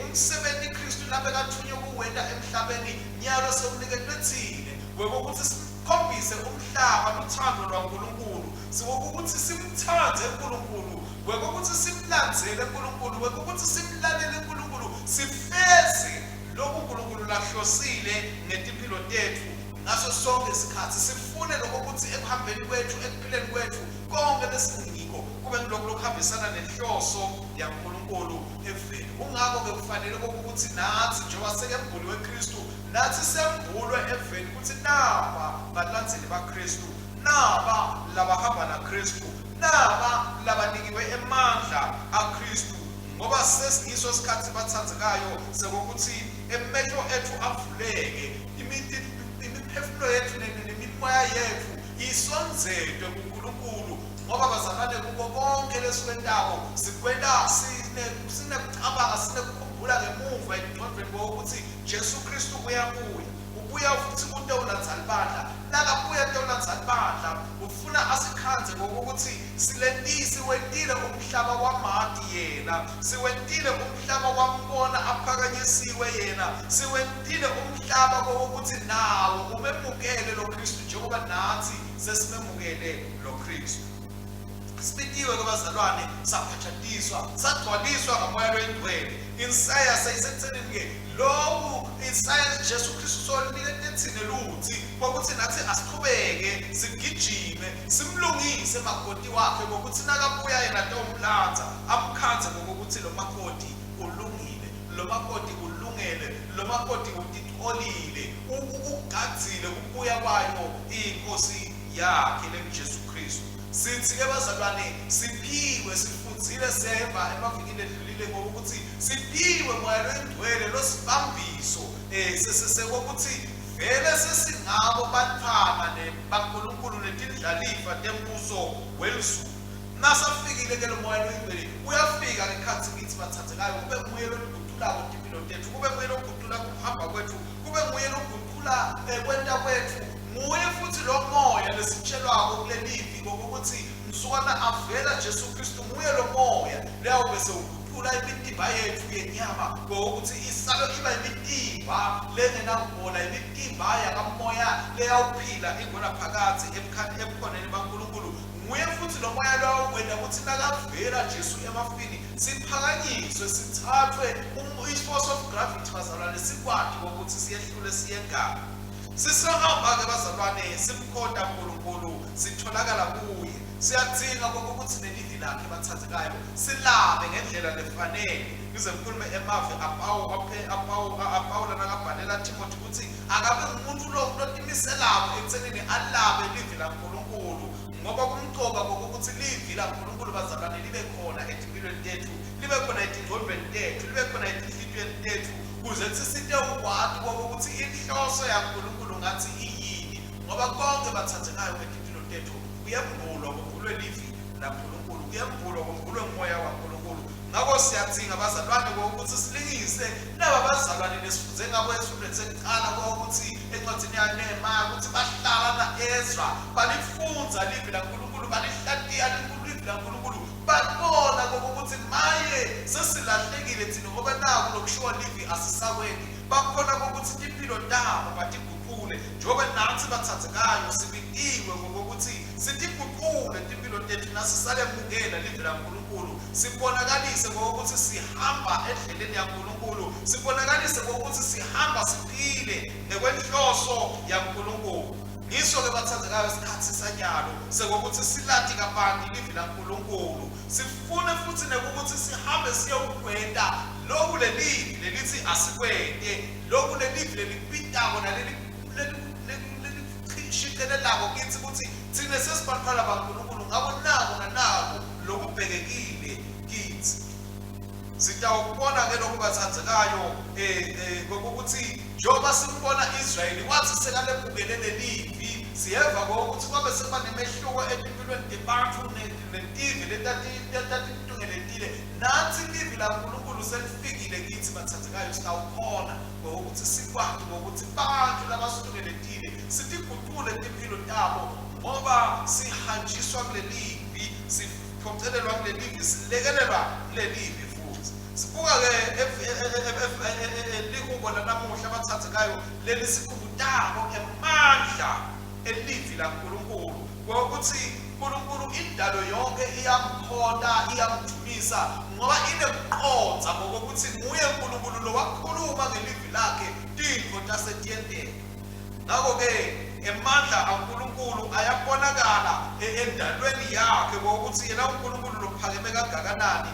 umsebenzi Kristu labekathunywe kuwenta emhlabeni nyalo sewuniketwe thine, ngokuthi sikhombise umhlaba luthando lwaNkulunkulu, ukuthi simthande uNkulunkulu, ngokuthi simlandzele uNkulunkulu, ngokuthi simlalele uNkulunkulu, sifeze lokhu uNkulunkulu lahlosile ngetimpilo tethu ngaso sonke isikhathi. Sifune lokho ukuthi ekuhambeni kwethu, ekuphileni kwethu, konke lesingikho kube ngilokhu lokuhambisana nenhloso yaNkulunkulu eveni. Kungakho-ke kufanele kokuthi nathi njengoba sekembuliwe Kristu, nathi sembulwe eveni ukuthi naba balandzeli baKristu, naba labahamba naKristu, naba labanikiwe emandla aKristu. Ngoba sesingiso isikhathi bathandzekayo sekuthi emehlo ethu avuleke, imiphefumulo yethu nemimoya yethu isondzedwe kuNkulunkulu. Ngoba bazalwane, kuko konke lesikwentako sikwenta sinekucabanga, sinekukhumbula ngemuva engqondweni kokuthi Jesu Kristu uyabuya, ubuya futhi kutewulandza libandla. Nakabuya kutewulandza libandla, ufuna asikhandze ngokuthi siwentile umhlaba wamati yena, siwentile umhlaba wambona aphakanyisiwe yena, siwentile umhlaba kokuthi nawo umemukele lo Kristu njengoba nathi sesimemukele lo Kristu. Sibitiwe ke bazalwane, saphatshatiswa, sagcwaliswa ngamoya loyingcwele. Insaya seyisekutheni-ke loku insaya Jesu Kristu solinikete thine luthi kokuthi nathi asiqhubeke sigijime simlungise makoti wakhe, ngokuthi nakabuya yena tomlanza amkhandze ngokuthi lo makoti ulungile, lo makoti ulungele, lo makoti utitholile, ukugadzile ukubuya kwayo inkosi yakhe lenguJesu Kristu. Sithi ke bazalwane, siphiwe, sifundzile seva emavikini edlulile ngokuthi siphiwe moya loyingcwele losibambiso sekokuthi vele sesingabo bantfwana baNkulunkulu netindlalifa tembuso welizulu. Nasafikile ke lo moya loyingcwele, uyafika ngekhathi kithi bathandzekayo, kube nguye loguculako timpilo tethu, kube nguye logucula kuhamba kwethu, kube nguye logucula kwenta kwethu. Nguye futhi lo moya lesitshelwako kulelivi ngokuthi msukwana avela Jesu Kristu, nguye lo moya leyawube sewugucula imitimba yethu yenyama ngokuthi isalo iba imitimba lengenakubola, imitimba yakamoya leyawuphila ingona phakathi ebukhoneni baNkulunkulu. Nguye futhi lo moya lowawukwenta ukuthi nakavela Jesu emafini siphakanyiswe, sithathwe i-force of gravity bazalwane, sikwati ukuthi siyehlule siyengama. Sisahamba-ke bazalwane simkhonta uNkulunkulu, sitholakala kuye. Siyadzinga kokuthi nelivi lakhe bathandzekayo silabe ngendlela lefanele. Ngize ngikhulume emavi aPawula nakabhalela Timothy ukuthi akabe ngumuntu lotimiselako ekuthenini alabe livi laNkulunkulu, ngoba kumcoka kokuthi livi laNkulunkulu bazalwane libe khona etimpilweni tethu, libe khona etingcondweni tethu, libe khona etinhlitiyweni tethu, kuze sisite ukwati kokuthi inhloso yaNkulunkulu ngathi iyini. Ngoba konke bathandzekayo ngetimpilo tethu kuyembulwa, kumbulwe livi laNkulunkulu, kuyembulwa, kumbulwe umoya waNkulunkulu. Ngakho siyadzinga bazalwane kokuthi silingise naba bazalwane lesifundze ngabo esifundweni sekuqala kokuthi encwadini yaNehemiya ukuthi bahlala na-Ezra, balifundza livi laNkulunkulu, balihlatiya livi laNkulunkulu, babona kokuthi maye sesilahlekile thina ngoba naku lokushiwo livi asisakwenti. Bakhona kokuthi timpilo tabo batiguqule, njengoba nathi bathandzekayo sibitiwe ngokuthi sitiguqule timpilo tethu nasisalemukela livi laNkulunkulu, sibonakalise ngokuthi sihamba endleleni yaNkulunkulu, sibonakalise ngokuthi sihamba siphile ngekwenhloso yaNkulunkulu. Ngiso-ke bathandzekayo isikhathi sanyalo sekokuthi silati kabanti livi laNkulunkulu, sifune futhi nekukuthi sihambe siyewukwenta loku lelivi lelithi asikwente, loku lelivi lelikubitako nalelishicilelako kithi ukuthi thine sesibantfwana baNkulunkulu, ngako naku nanaku lokubhekekile kithi. Sitawukubona ke lokhu bathandzekayo kokuthi njengoba simbona Israyeli wathi sekalemukele lelivi, siyeva kokuthi kwabe sekuba nemehluko etimpilweni tebantfu netive letatitungeletile. Nathi livi livi laNkulunkulu selifikile kithi bathandekayo, sitawukhona ngokuthi sikwati ngokuthi bantu labasitungeletile sitiguqule timphilo tabo, ngoba sihanjiswa kulelivi, siphocelelwa kulelivi, silekelelwa kulelivi. Futhi sibuka-ke lihubo lanamuhla abathathekayo lelisikhumbutako emandla elivi laNkulunkulu, ngokuthi uNkulunkulu indalo yonke iyamkhonta, iyamdumisa, ngoba inekuqonda ngokuthi nguye uNkulunkulu lowakhuluma ngelivi lakhe tintfo tasetiyenteka. Ngakho-ke emandla aNkulunkulu ayabonakala endalweni yakhe, ngokuthi yena uNkulunkulu lophakeme kangakanani.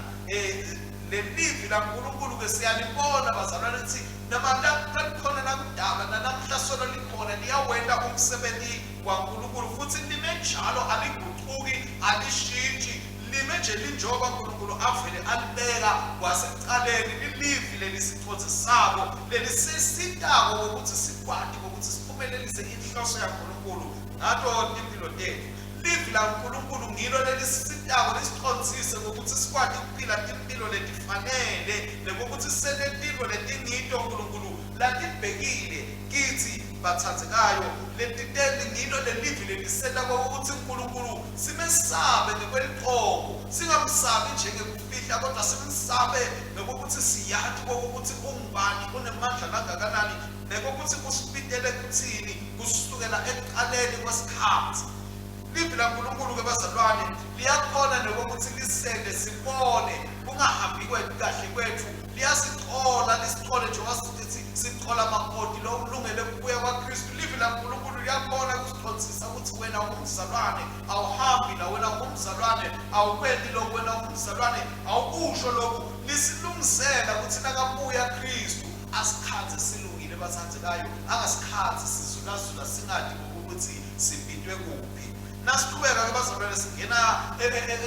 Lelivi laNkulunkulu-ke siyalibona bazalwane ukuthi noma lalikhona nakudala, nanamhla solo likhona, liyawenta umsebenzi waNkulunkulu, futhi lime njalo, aligucuki, alishintshi, lime nje linjengoba uNkulunkulu avele alibeka kwasekucaleni. Lilivi lelisicondzisako, lelisisitako ngokuthi sikwati ngokuthi siphumelelise inhloso yaNkulunkulu ngato timphilo tetfu. Livi laNkulunkulu ngilo lelisisitako, lisicondzise ngokuthi sikwati ukuphila timphilo letifanele, nekukuthi sente tintfo letingito uNkulunkulu latibhekile kithi bathandzekayo. Letitenti ngilo lelivi lelisenta kokuthi uNkulunkulu simesabe ngekweliqobo, singamsabi njengekufihla, kodwa simsabe ngokuthi siyati kokuthi ungubani, unemandla langakanani, nekokuthi usibitele kuthini kusukela ekuqaleni kwesikhathi. Livi laNkulunkulu-ke bazalwane liyakhona nekokuthi lisende sibone kungahambi kwethu kahle kwethu, liyasicola, lisicole njengoba sithi sicola makoti lo ulungele ukubuya kwaKristu. Livi laNkulunkulu liyakhona kusicondzisa ukuthi wena ungumzalwane awuhambi la, wena ungumzalwane awukwenti lokhu, wena ungumzalwane awukusho lokhu. Lisilungisela ukuthi nakabuya Kristu asikhathi silungile bathandekayo, angasikhathi sizulazula singadi ukuthi sibidwe kuphi. Nasiqhubeka-ke bazalwane singena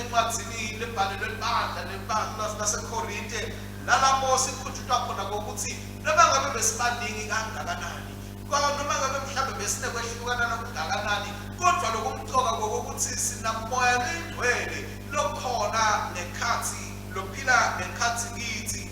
encwadzini lebhalelwe libandla lebandla laseKorinte, lalapho sikhunjutwa khona kokuthi noma ngabe besibaningi kangakanani, noma ngabe mhlawumbe besinekwehlukana nokungakanani, kodwa lokumcoka kokuthi sinamoya longcwele lokhona ngekhathi, lophila ngekhathi kithi,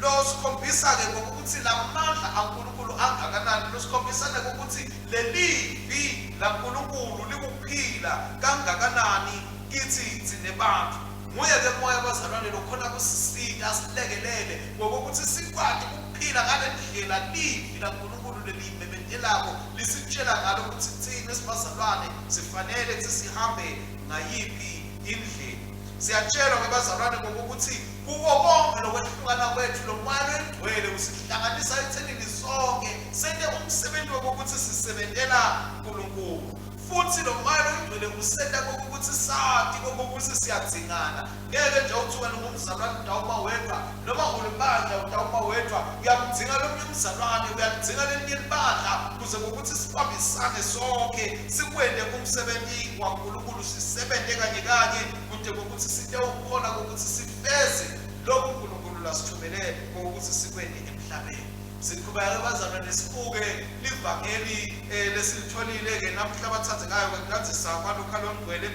losikhombisa-ke ngokuthi lamandla aNkulunkulu angakanani, losikhombisa nekukuthi lelivi laNkulunkulu likuphila kangakanani kithi thine bantu. Nguye-ke moya bazalwane lokhona kusisita, asilekelele ngokuthi sikwati ukuphila ngale ndlela livi laNkulunkulu leliyimemetelako, lisitshela ngalo ukuthi thina sibazalwane sifanele ukuthi sihambe ngayiphi indlela. Siyatshelwa-ke bazalwane ngokuthi kuko konke lokwehlukana kwethu, lo moya longcwele usihlanganisa ekuthenini sonke sente umsebenzi wokuthi sisebentela uNkulunkulu. Futhi lo moya longcwele usenta kokuthi sati kokuthi siyadzingana. Ngeke nje uthi wena ungumzalwane utawuma wedwa, noma ulibandla utawuma wedwa. Uyamdzinga lomunye umzalwane, uyalidzinga lelinye libandla, kuze ngokuthi sibambisane sonke sikwente umsebenzi waNkulunkulu, sisebenze kanye kanye kude kokuthi sitewukhona kokuthi sifeze lokhu uNkulunkulu lasithumele kokuthi sikwente emhlabeni. Siqhubeka bazalwane sibuke livangeli lesilitholile-ke namuhla abathandekayo ngekulandzisa kwaLukha longcwele,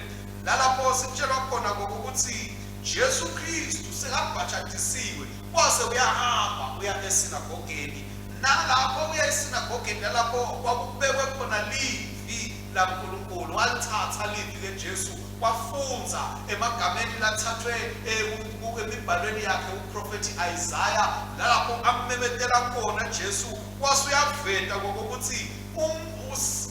lalapho sitshelwa khona kokuthi Jesu Kristu sekabhajadisiwe kwase uyahamba uya esinagogeni. Nalapho uya esinagogeni, nalapho kwakubekwe khona livi laNkulunkulu, walithatha livi ke Jesu, wafunza emagameni lathathwe emibhalweni yakhe uprofethi Isaya, lalapho ammemetela khona Jesu, wase uyaveta ngokuthi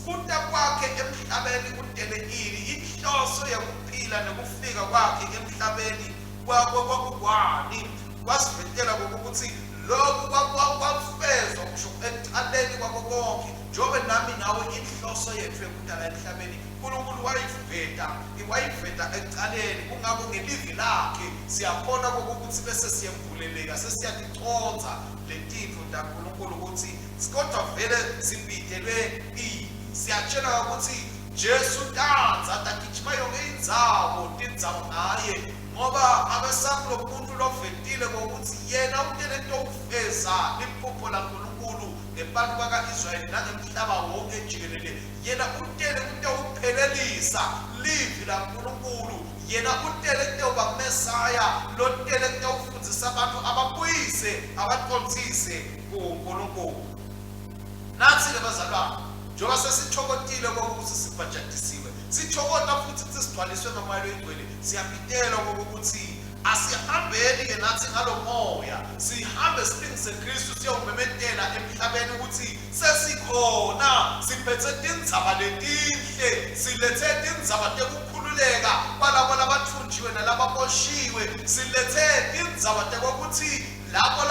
kuta kwakhe emhlabeni kutele ini, inhloso yokuphila nokufika kwakhe emhlabeni kwakukwani. Wasivetela ngokuthi lokhu kwafezwa kusho ekuqaleni kwako konke, njengoba nami nawe inhloso yethu yokudala emhlabeni uNkulunkulu wayiveta ekuqaleni. Kungakho ngelivi lakhe siyakhona kokuthi bese siyembuleleka, sesiyaticonza letintfo taNkulunkulu ukuthi kodwa vele sibhidelwe ini. Siyatshelwa ukuthi Jesu tanza tagijima yonke indzawo tindzawo ngaye. Ngoba abesakulo muntu lovetile ngokuthi yena utele tokufeza liphupho laNkulunkulu ngebantu baka-Israyeli nangemhlaba wonke jikelele. Yena utele kutewuphelelisa livi laNkulunkulu. Yena utele kutewuba Mesaya lotele kutewufundzisa abantu ababuyise abaqondzise kuNkulunkulu. Nathi-ke bazalwane, njengoba sesithokotile kokuthi sibhajadisiwe, sithokota futhi ukuthi sigcwaliswe ngomoya loyingcwele, siyabitelwa kokuthi asihambeni-ke nathi ngalo moya, sihambe silingise Kristu siyowumemetela emhlabeni ukuthi sesikhona, siphethe tindzaba letinhle, silethe tindzaba tekukhululeka kwalabo labathunjiwe nalababoshiwe, silethe tindzaba tekokuthi labo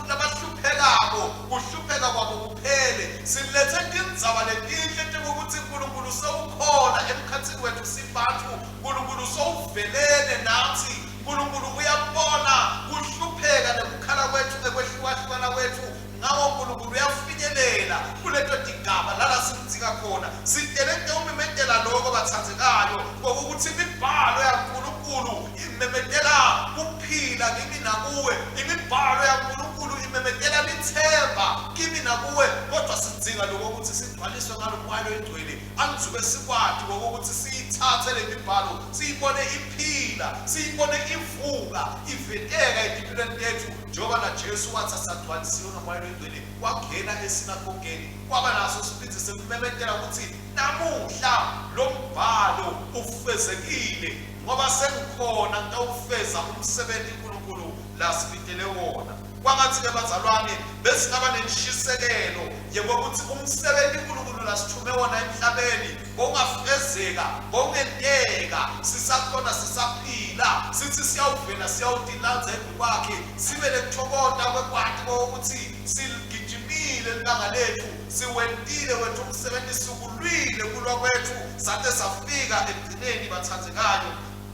labahluphekako kuhlupheka kwabo kuphele. Silethe tindzaba letinhle tekuthi uNkulunkulu sewukhona emkhatsini wethu sibantfu, uNkulunkulu sewuvelele nathi, uNkulunkulu uyabona kuhlupheka nekukhala kwethu nekwehlukahlukana kwethu. Ngawo uNkulunkulu uyafinyelela kuleto tigaba lala simdzinga khona. Sitele kumemetela lokho bathandzekayo, ngokuthi imibhalo yaNkulunkulu imemetela kuphila kimi nakuwe, imibhalo yaNkulunkulu imemetela lithemba kimi nakuwe. Kodwa sidzinga lokho ukuthi sigcwaliswe ngalo moya loyingcwele, angizuke sikwati ngokuthi siyithathe le mibhalo, siyibone iphila, siyibone ivuka, iveteka etimpilweni tethu, njengoba naJesu wathi asagcwalisiwe ngomoya loyingcwele wangena esinagogeni, kwaba naso isibindi sekumemetela ukuthi namuhla lo mbhalo ufezekile, ngoba sengikhona ngitawufeza umsebenzi uNkulunkulu lasibitele wona. Kwangathi-ke bazalwane besingaba nentshisekelo yekokuthi umsebenzi uNkulunkulu lasithume wona emhlabeni bowungafezeka, bowungenteka sisakhona sisaphila, sithi siyawuvela siyawutilandza embi kwakhe, sibe nekuthokota kwekwati kokuthi siligijimile libanga lethu, siwentile wethu umsebenzi, sikulwile kulwa kwethu, sate safika ekugcineni bathandzekayo.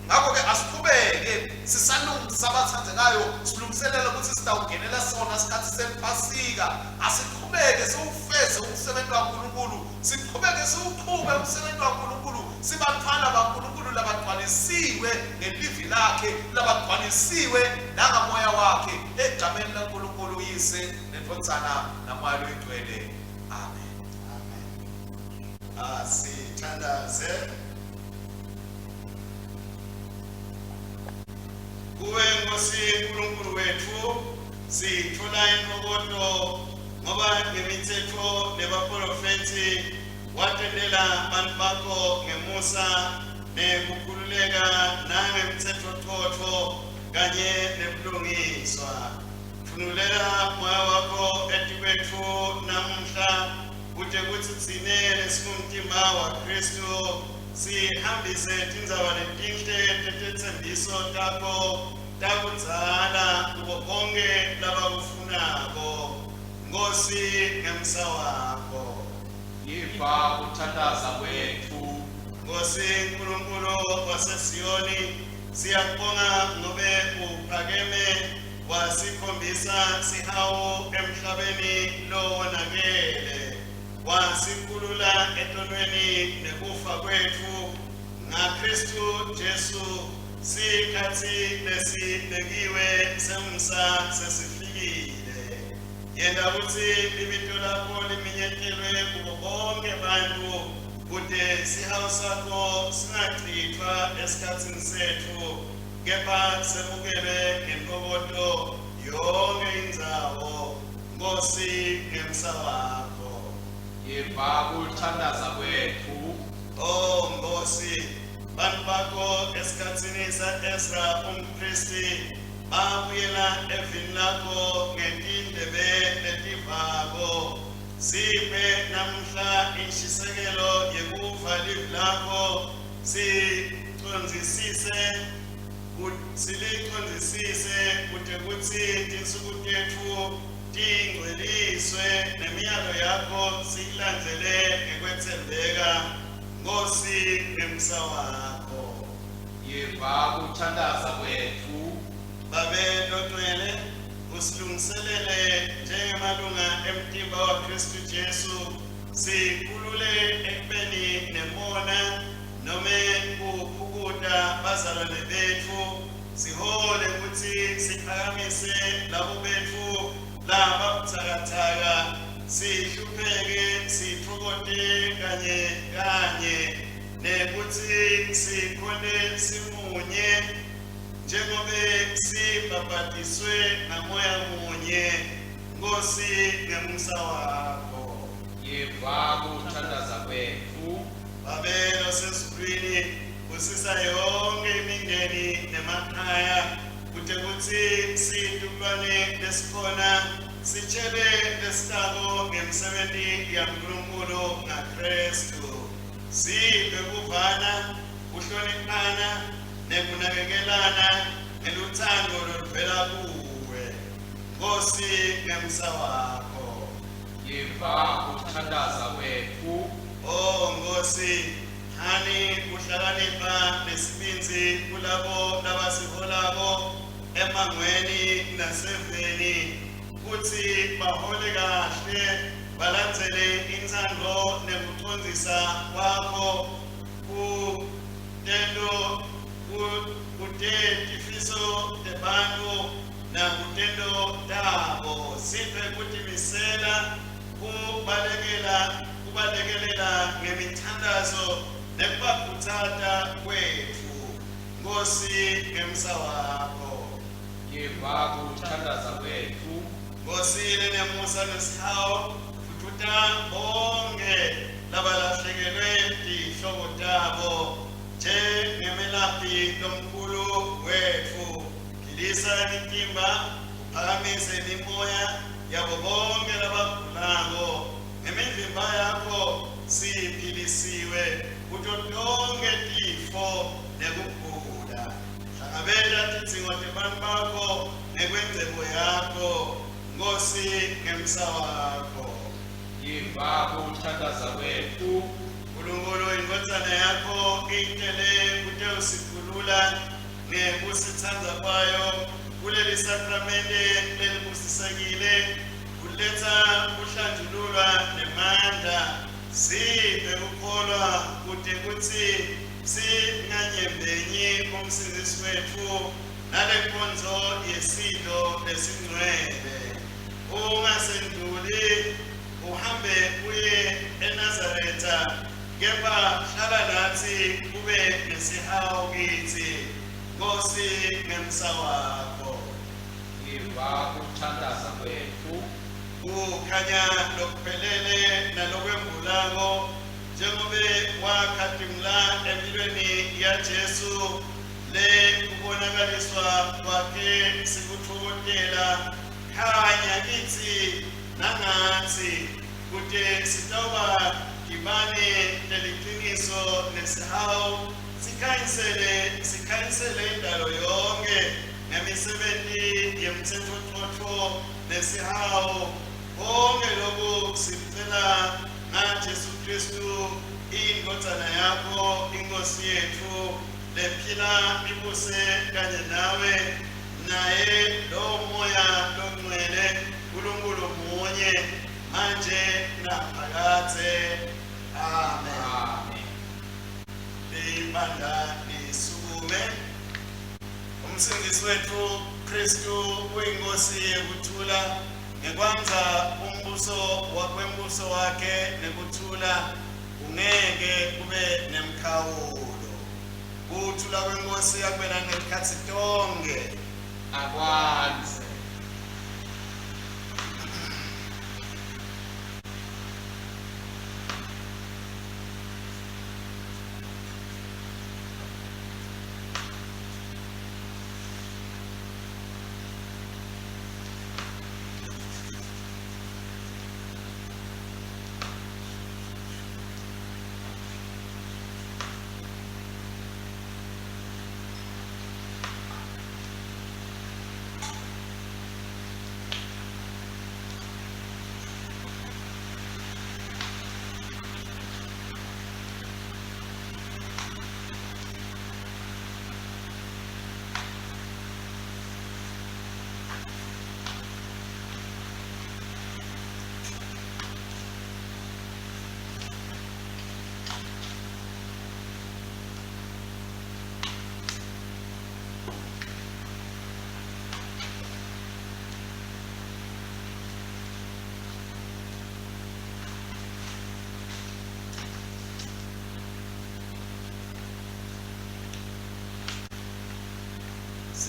Ngakho-ke asiqhubeke sisalungisa abathandekayo, silungiselela ukuthi sitawungenela sona isikhathi sephasika. Asiqhubeke siwufeze umsebenzi waNkulunkulu, siqhubeke siwuqhube umsebenzi waNkulunkulu, sibantwana baNkulunkulu labagcwalisiwe ngelivi lakhe, labagcwalisiwe nangamoya wakhe, egameni laNkulunkulu uYise neNdvodzana naMoya loyiNgcwele. Amen. Amen. Asithandaze. Kuwe Nkosi uNkulunkulu wethu sithola intokoto, ngoba ngemithetho nebaprofethi watendela bantu bakho ngemusa nekukhululeka nangemthetho qotho kanye nebulungiswa. Thunulela moya wakho etikwetfu namuhla, kute kutsi tsine lesingumtimba waKhristu sihambise tindzaba letinhle tetetsembiso takho takudzala kubo bonke labakufunako. Nkosi, ngemsa wakho. Yiva kuthandaza kwethu. Nkosi Nkulunkulu waseSiyoni, siyakubonga ngobe uphakeme wasikhombisa sihawu emhlabeni lowonakele, wasikhulula etonweni nekufa kwetfu ngaKhristu Jesu. Sikhatsi lesibekiwe semsa sesifikile. Yenta kutsi libito lakho liminyetelwe kubo bonke bantfu, kute sihawu sakho singachitfwa esikhatsini setfu, kepha semukelwe ngentokoto yonke indzawo. Nkosi, ngemsa wakho. Yiva kuthandaza kwethu. Oh Nkosi, bantu bakho esikhatsini sa-Ezra umpristi babuyela evini lakho ngetindlebe letivako. Siphe namuhla inshisekelo yekuva livi lakho, sicondzisise silicondzisise kute kutsi tinsuku tetfu tingcweliswe nemiyalo yakho siyilandzele ngekwetsembeka. Nkosi, ngemsa wakho. Yiva kuthandaza kwethu. Babe longcwele, usilungiselele njengemalunga emtimba waKhristu Jesu, sikhulule ekubeni nemona nome kuphukuta bazalwane betfu. Sihole kutsi siphakamise labo betfu lababutsakatsaka, sihlupheke, sitfokote kanye kanye, nekutsi sikhone simunye njengobe sibhabhadiswe ngamoya munye, Nkosi, ngemusa wakho. Yiva kuthandaza kwetfu. Babe losezulwini, busisa yonke imindeni nemakhaya kute kutsi situkulwane lesikhona sitshele lesitako ngemisebenti yaNkulunkulu ngaKristu. Siphe kuvana, kuhloniphana nekunakekelana ngeluthando loluvela kuwe, Nkosi, ngemsa wakho. Yiva kuthandaza kwetfu. Oh Nkosi, hani kuhlakanipha nesibindzi kulabo labasiholako emangweni naseveni kutsi bahole kahle balandzele intsandvo nekucondzisa kwakho kutento kute tifiso tebantfu nakutento tabo. Siphe kutimisela kubalekela kubalekelela ngemithandazo nekubakhutsata kwetfu, Nkosi, ngemsa wakho. Yiva kuthandaza kwetfu. Nkosi lenemusa nesihawu, fuduta bonke labalahlekelwe tihlobo tabo njengemelaphi lomkhulu wetfu. Philisa imitimba, uphakamise imimoya yabo bonke labagulako. Ngemivimba yakho siphilisiwe kuto tonke tifo nekugula. Hlangabeta tidzingo tebantfu bakho ngekwengcebo yakho, Nkosi, ngemsa wakho. Yiva kuthandaza kwetfu. Nkulunkulu, indvodzana yakho itele kutewusikhulula ngekusitsandza kwayo kuleli sakramente lelibusisekile, kuletsa kuhlanjululwa nemandla. Siphe kukholwa kute kutsi singanyembenyi kumsindzisi wetfu nalenkonzo yesidlo lesingcwele. Ungasendluli uhambe uye eNazaretha, kepha hlala natsi kube nesihawu kitsi, Nkosi, ngemsa wakho. Yiva kuthandaza kwetfu. Kukhanya lokuphelele nalokwembulako njengobe wakhatimula empilweni yaJesu le kubonakaliswa kwakhe sikutfokotela, khanya kitsi nangatsi kute sitawuba tibane teliciniso nesihawu, sikhanyisele sikhanyisele indalo yonke ngemisebenti yemtsetfocotfo nesihawu. Konke loku sikucela ngaJesu Kristu, indvodzana yakho, iNkosi yetfu, lephila ibuse kanye nawe naye lowo Moya Longcwele, Nkulunkulu munye, manje naphakadze. Amen. Amen. Libandla lisukume. Umsindisi wetfu Kristu uyinkosi yekuthula, ngekwandza umbuso wakwembuso wakhe nekuthula kungeke kube nemkhawulo. Kuthula kwenkosi akube nangekhatsi tonke. Akwandze.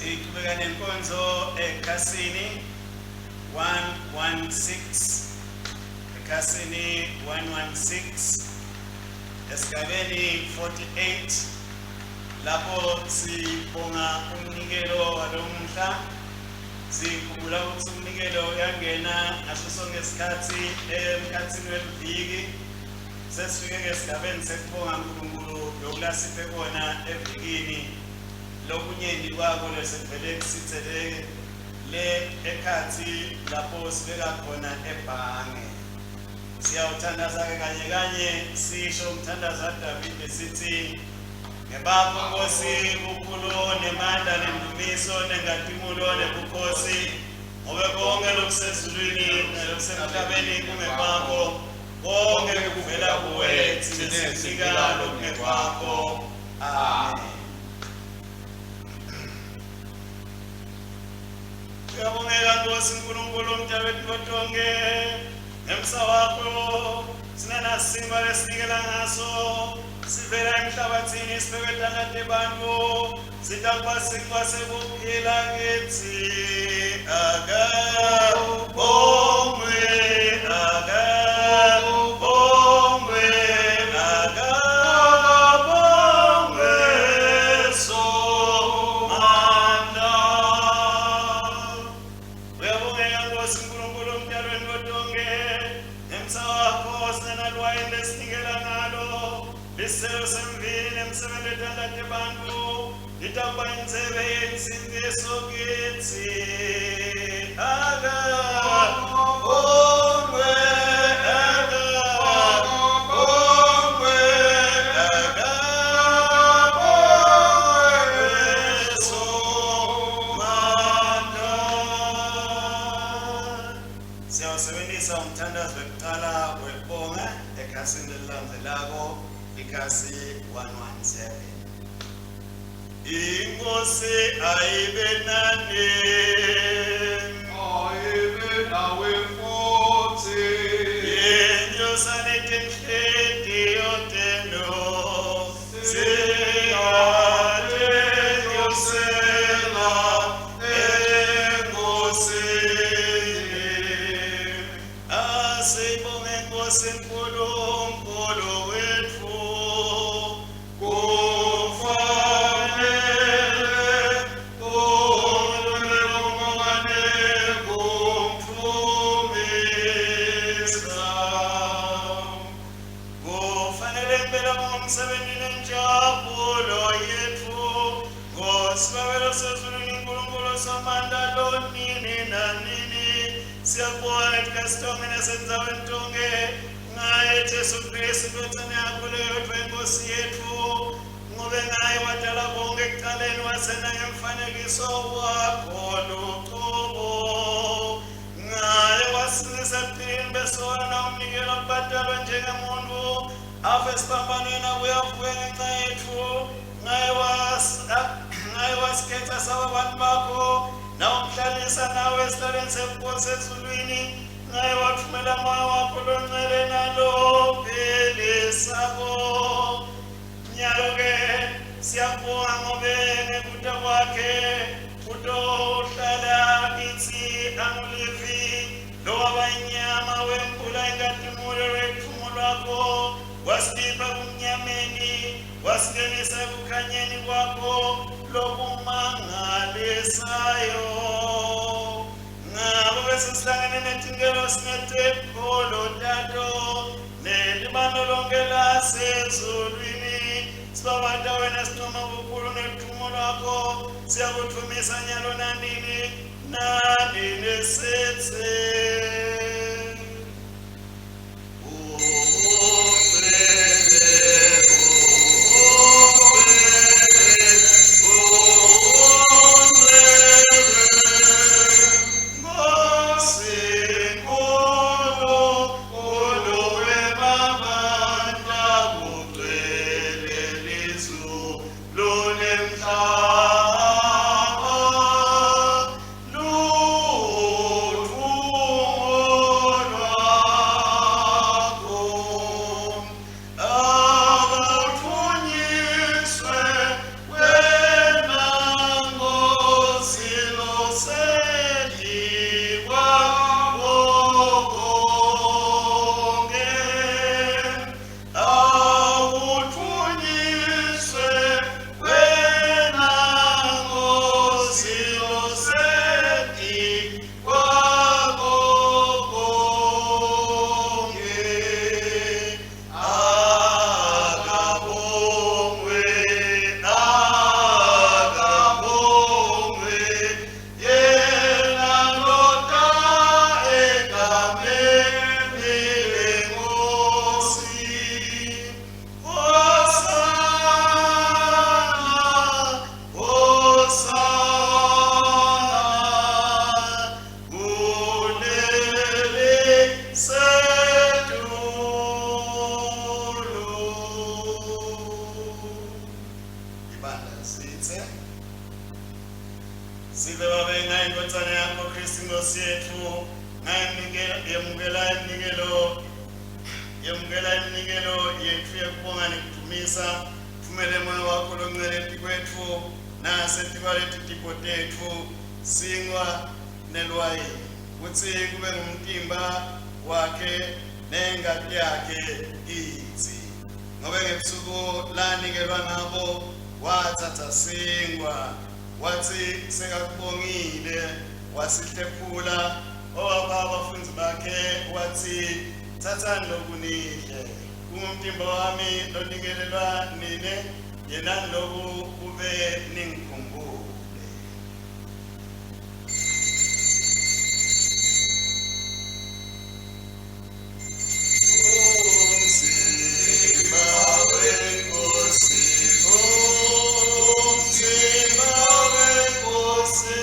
Siqhubeka nenkonzo ekhasini 116, ekhasini 116, esigabeni 48, lapho sibonga umnikelo walomuhla. Sikhumbula ukuthi umnikelo uyangena ngaso sonke isikhathi emkhathini weliviki. Sesifike esigabeni sekubonga uNkulunkulu lokulasiphe kona evikini. Lokunyenti kwako lesivele kusithele le ekhathi lapho sibeka khona ebhange. Siyawuthandaza-ke kanye kanye, sisho umthandazo waDavide, sithi: ngebakho Nkosi bukhulu nemandla nendumiso nenkazimulo nebukhosi, ngobe konke lokusezulwini nalokusemhlabeni kungekwakho, konke kuvela kuwe, thine sikunika lokungekwakho. Amen. Uyabongeka Nkosi Nkulunkulu umdali wethu tonke, ngemsa wakho sinanasimba lesinikela ngaso, sivela emhlabathini, sibeke tandla tebantfu, sitakuba sinkwa sekuphila kitsi. Akabongwe, akabongwe, akabongwe Somandla. Uyabongeka Nkosi Nkulunkulu umdali wethu tonke, ngemsa wakho sinanalwayini lesinikela ngalo, liselo semvini nemsebenzi wetandla tebantfu, litawuba intsebe yensindiso kitsi. Akabongwe, akabongwe, akabongwe Somandla. Siyawusebenzisa umthandazo wekuqala wekubonga ekhasini lelilandzelako, ikhasi 117. Inkosi ayibe nani. Ayibe nawe futhi. Yenyusani tinhlitiyo tenu, siyatenyusela eNkosini. Asibonge Nkosi Nkulunkulu wetfu, kufanele kumane kumdumisa. Kufanele impela ngumsebenzi nenjabulo yetfu, ngosibabelo sezulwini Nkulunkulu Somandla lonini nanini. Siyakubonga ngetikhatsi tonkhe nasendzaweni tonkhe ngaye Jesu Kristu indvodzana yakho leyodvwa iNkosi yetfu, ngobe ngaye wadala konke ekucaleni, wasena ngemfanekiso wakho lucobo. Ngaye wasindzisa ekuphileni besona, nawumnikela kubhadalwa njengemuntfu, afe esiphambanweni, abuye avuke ngenca yetfu. Ngaye wasikhetha saba bantu bakho, nawumhlalisa nawe esihlalweni sebukhosi ezulwini. Ngaye wathumela Moya wakho longcwele nalophilisako. Nyalo-ke siyabonga ngobe ngekuta kwakhe utohlala kitsi angulivi lowaba inyama, wembula inkhatimulo lwetfumo lwakho, wasikhipha kumnyameni, wasingenisa ekukhanyeni kwakho lokumangalisayo. Ngako bese sihlangene netingelosi netekholo tato nelibandla lonke lasezulwini, sibabata wena, sincoma bukhulu nethumo lwakho, siyakudvumisa nyalo nanini nanini, sitsi: Ungcwele, ungcwele, ungcwele, Nkosi Nkulunkulu wemabandla, kugcwele lizulu nemhlaba. Ndvodzana yakho Kristu Inkosi yetfu, ngayinikela yemukela iminikelo yemukela iminikelo yetfu yekubonga nekudumisa. Thumele moya wakho longcwele etikwetfu nasetikwaleti tipho tetfu, sinkwa nelwayini, kutsi kube ngumtimba wakhe nengati yakhe kitsi. Ngobe ngebusuku lanikelwa ngabo watsatsa sinkwa, watsi sekakubongile wasihlephula, wawapha abafundzi bakhe watsi, tsatsani loku nidle, kungumtimba wami lonikelelwa nine, yenani loku kube ningikhumbule. Umzimba weNkosi, umzimba weNkosi,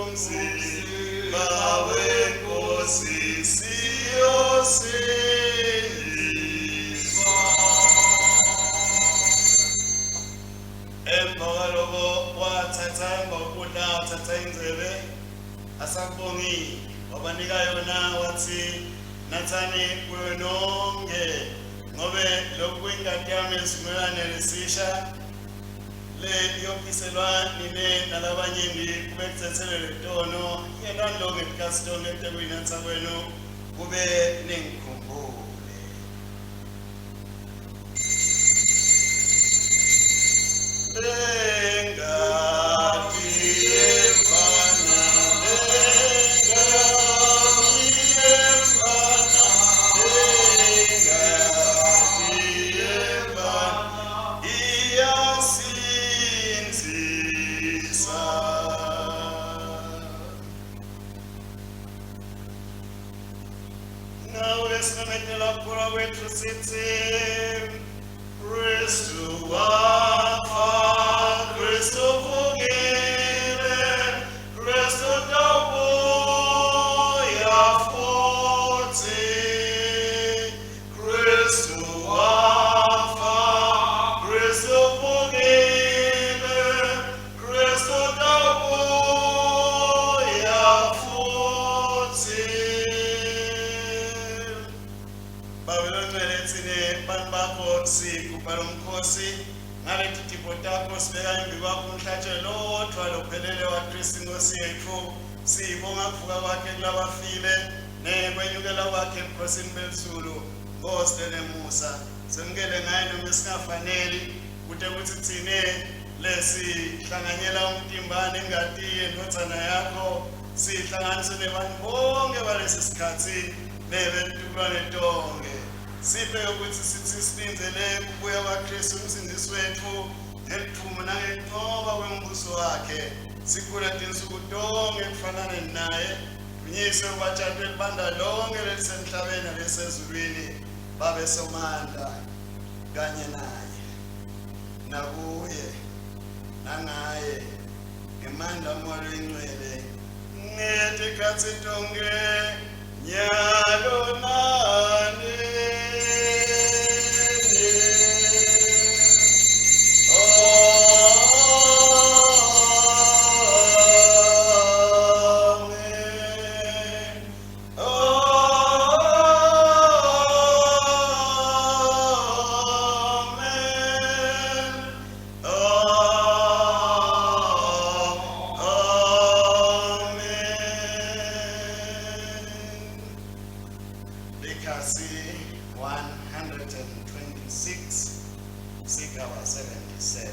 umzimba weNkosi, siyosindiswa. Emva kwaloko wathatha emva kokudla wathatha indzebe asakubongile wabanika yona watsi natsani kuyo nonke ngobe lokhu kuyingati yami yesivumelwane lesisha le iyophiselwa nine nalabanyenti kube kutsetselelwe tono yenani lokhu ngetikhatsi tonkhe tekuyinatsa kwenu kube ningikhumbule. Lengati yemfana, lengati yemfana, lengati yemfana, iyasindzisa. Nawe simemetela kukholwa kwetfu sitsi, Kristu wafa, Kristu uvukile, Kristu utawubuya futsi. Kristu wafa, Kristu uvukile, Kristu utawubuya futsi. Babe longcwele tsine bantu bakho sigubha lomkhosi ngaleti tipho takho sibeka embi kwakho umhlatshelo lodvwa lophelele waKristu Inkosi yetfu. Sibonga kuvuka kwakhe kulabafile nekwenyukela kwakhe ebukhosini belizulu. Nkosi lenemusa, semukele ngaye noma singafaneli, kute kutsi tsine lesihlanganyela umtimba nengati yendvodzana yakho sihlanganise nebantu bonke balesi sikhatsi nebetitukulwane tonke. Siphe ukuthi sithi silindzele kubuya kwaKristu umsindisi wetfu ngelithumo nangekuncoba kwembuso wakhe, sikhule tinsuku tonke kufanane naye, dunyiswe kubatshantwe libandla lonke lelisemhlabeni nalesezulwini, babe somandla kanye naye nakuye nangaye ngemandla amoya oyingcwele ngetikhatsi tonke nyalo nani. Amen. Amen. Amen. Likhasi 126 sigaba 77.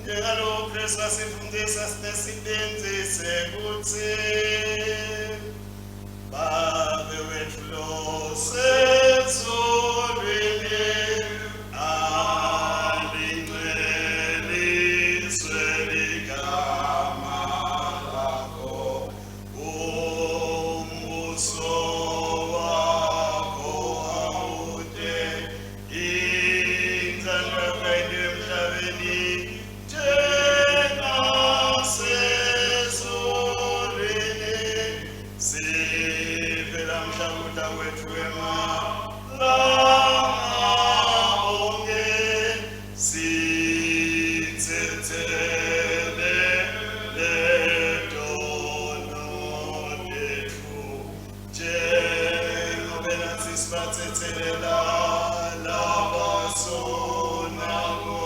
Njengalokhu Kristu asifundisa sinesibindzi sekutsi Babe wetfu losezulwini, alingcweliswe ligama lakho, umbuso wakho awute, intsandvo yakho ayentiwe emhlabeni njengasezulwini. Siphe lamhla kudla kwetfu kwemalanga onkhe, sitsetselele Tsetselela labasonako,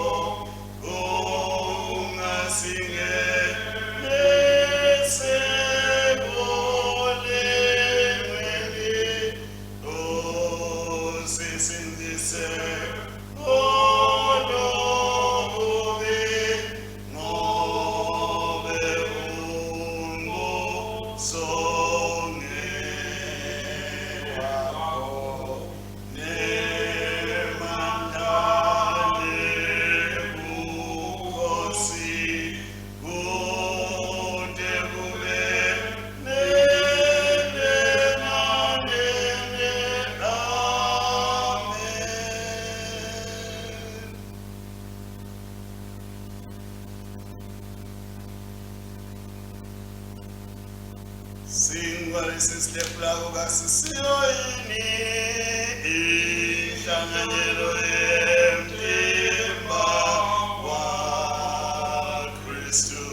ungasingenise ekulingweni, usisindzise kulokubi, ngobe umbuso ngewakho, nemandla nebukhosi, kute kube nini nanini. Amen. Sinkwa lesisilephulako kasisiyo yini inhlanganyelo yemtimba waKristu?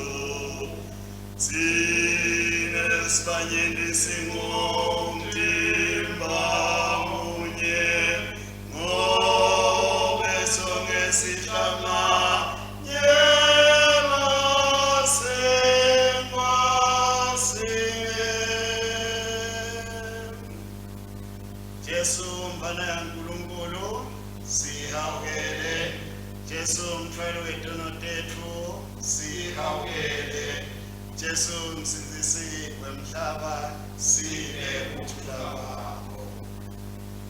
Tsine sibanyenti singumtimba munye, ngobe sonkhe sihlanganyela sinkwa sinye. Jesu mfana yaNkulunkulu sihawukele. Jesu mthwalo wetono tetfu sihawukele. Jesu msindzisi wemhlaba siphe kuthula kwakho.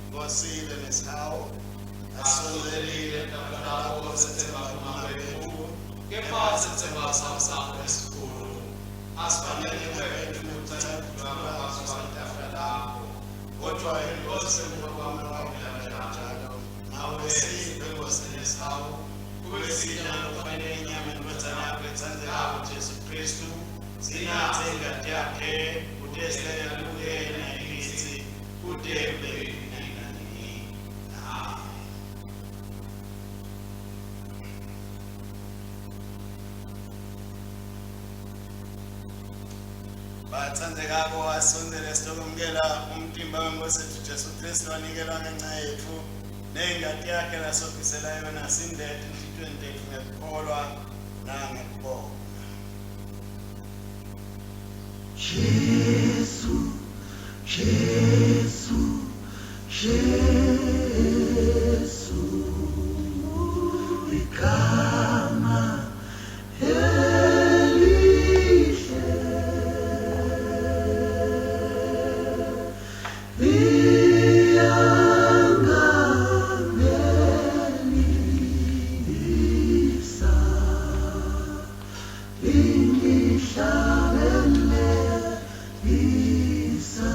Nkosi ibe nesihawu, asondelile Lapho sethemba kumabethu, kepha sethemba sakho esikhulu. Asifanele wethu ukuthatha ngaphansi kwetafula lakho, kodwa inkosi njalo Nawe siphe Nkosi nesihawu, kube sidla lokufanele inyama yendvodzana yakho etsandzekako Jesu Kristu, sinatse ingati yakhe kute sihlale kuye nayikitsi kute kube nini nanini. Amen. Batsandzekako, asondzele sitokwemukela umtimba weNkosi yetfu Jesu Kristu wanikelwa ngenca yetfu, nengati yakhe lasophisela yona sinde etinhlitiyweni tetfu ngekukholwa nangekubonga. Jesu, Jesu, Jesu, igama elihle liyanganelisa, lingihlabelelisa.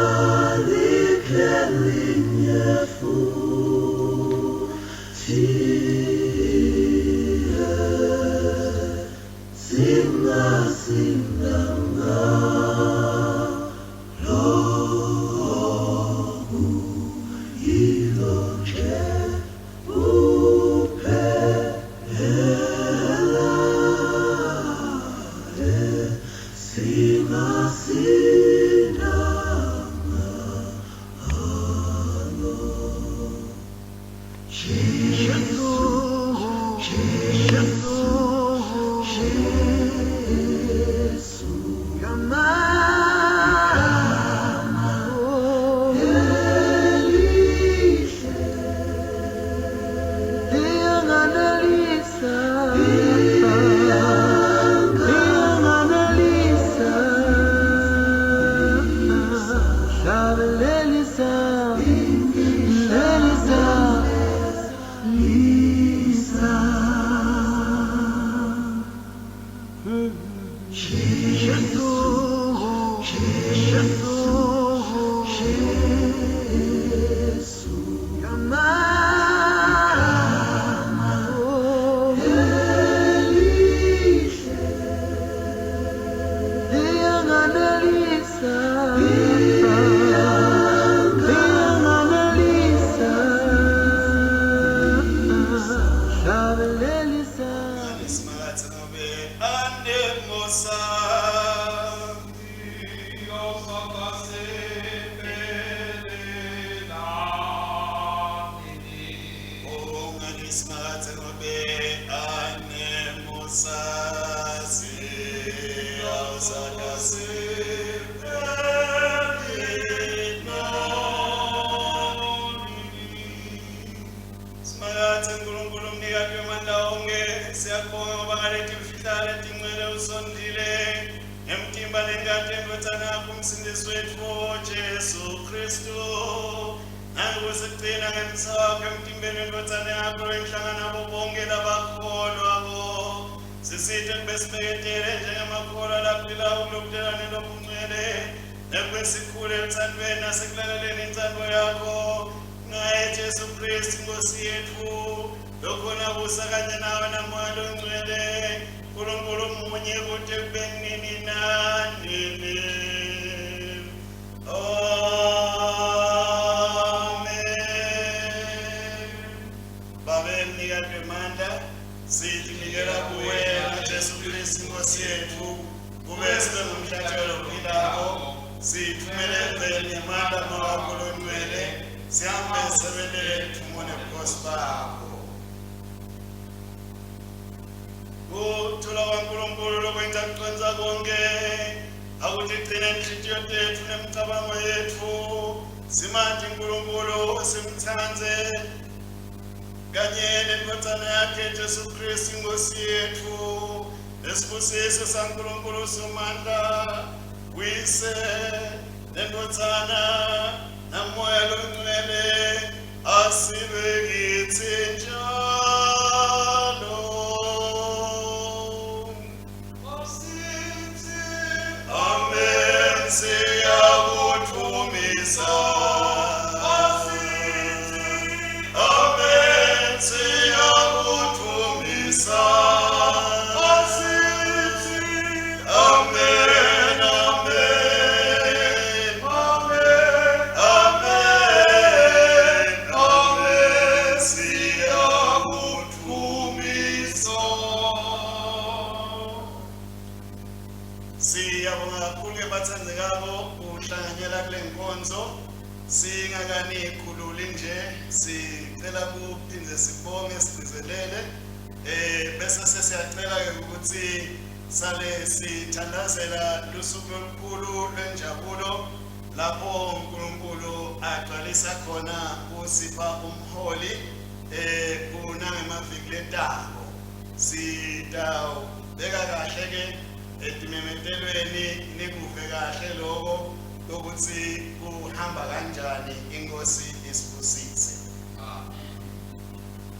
Alikho elinye futhi, singasinda ngalokhu, yilo nje kuphela singasinda ngalo. Jesu, Jesu, Jesu, igama elihle Liyanganelisa, liyanganelisa, hlabelelisa, lelisa, lisa. Jesu, Jesu, Jesu, igama elihle liyanganelisa, liyanganelisa, hlabelelisa. Simakadze ngobe anemusa. Abe anemusazi Simakadze Nkulunkulu umnikati wemandla onke, siyakubonga ngoba ngaleti mfihlakalo letingcwele usondile ngemtimba nengati yendvodzana yakho umsindisi wetfu Jesu Khristu. Nangokusigcina ngemsa wakho emtimbeni wendvodzana yakho loyinhlangano yabo bonke labakholwako. Sisite kube sibeketele njengemakholwa laphilako kulobudlelwane lobungcwele nekube sikhule elutsandvweni nasekulaleleni intsandvo yakho ngaye Jesu Kristu Nkosi yetfu lokhona busa kanye nawe namoya longcwele Nkulunkulu munye kute kube nini nanini. Amen. Babe mnikati wemandla sitinikela kuwe ngaJesu Kristu Nkosi yetfu kube sibe ngumhlatshelo ophilako sithumele eveni ngemandla mawakho longcwele sihambe sisebentele lithumo nebukhosi bakho. Kuthula kwaNkulunkulu lokwenza kucondza konke akutigcine inhliziyo tetfu nemicabango yetfu simati Nkulunkulu simtsandze kanye nendvodzana yakhe Jesu Kristu Nkosi yetfu lesibusiso saNkulunkulu Somandla Uyise nendvodzana namoya longcwele asibe kitsi njalo. Amen. Siyakudvumisa. Amen. Siyakudvumisa. Amen. Amen. Amen. Amen. Siyakudvumisa. Siyabonga kakhulu ke batsandzekako kuhlanganyela kule nkonzo singakanikhululi nje sicela kuphindze sibonge sigcizelele bese sesiyacela ke ukuthi sale sithandazela lusuku olukhulu lwenjabulo lapho uNkulunkulu agcwalisa khona kusipha umholi kunangemaviki letako sitawubeka kahle ke etimemetelweni nikuve kahle lokho lokuthi kuhamba kanjani inkosi isibusise.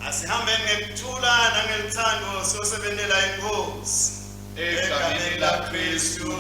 Asihambeni ngekuthula nangeluthando siyosebentela inkosi Egameni laKristu.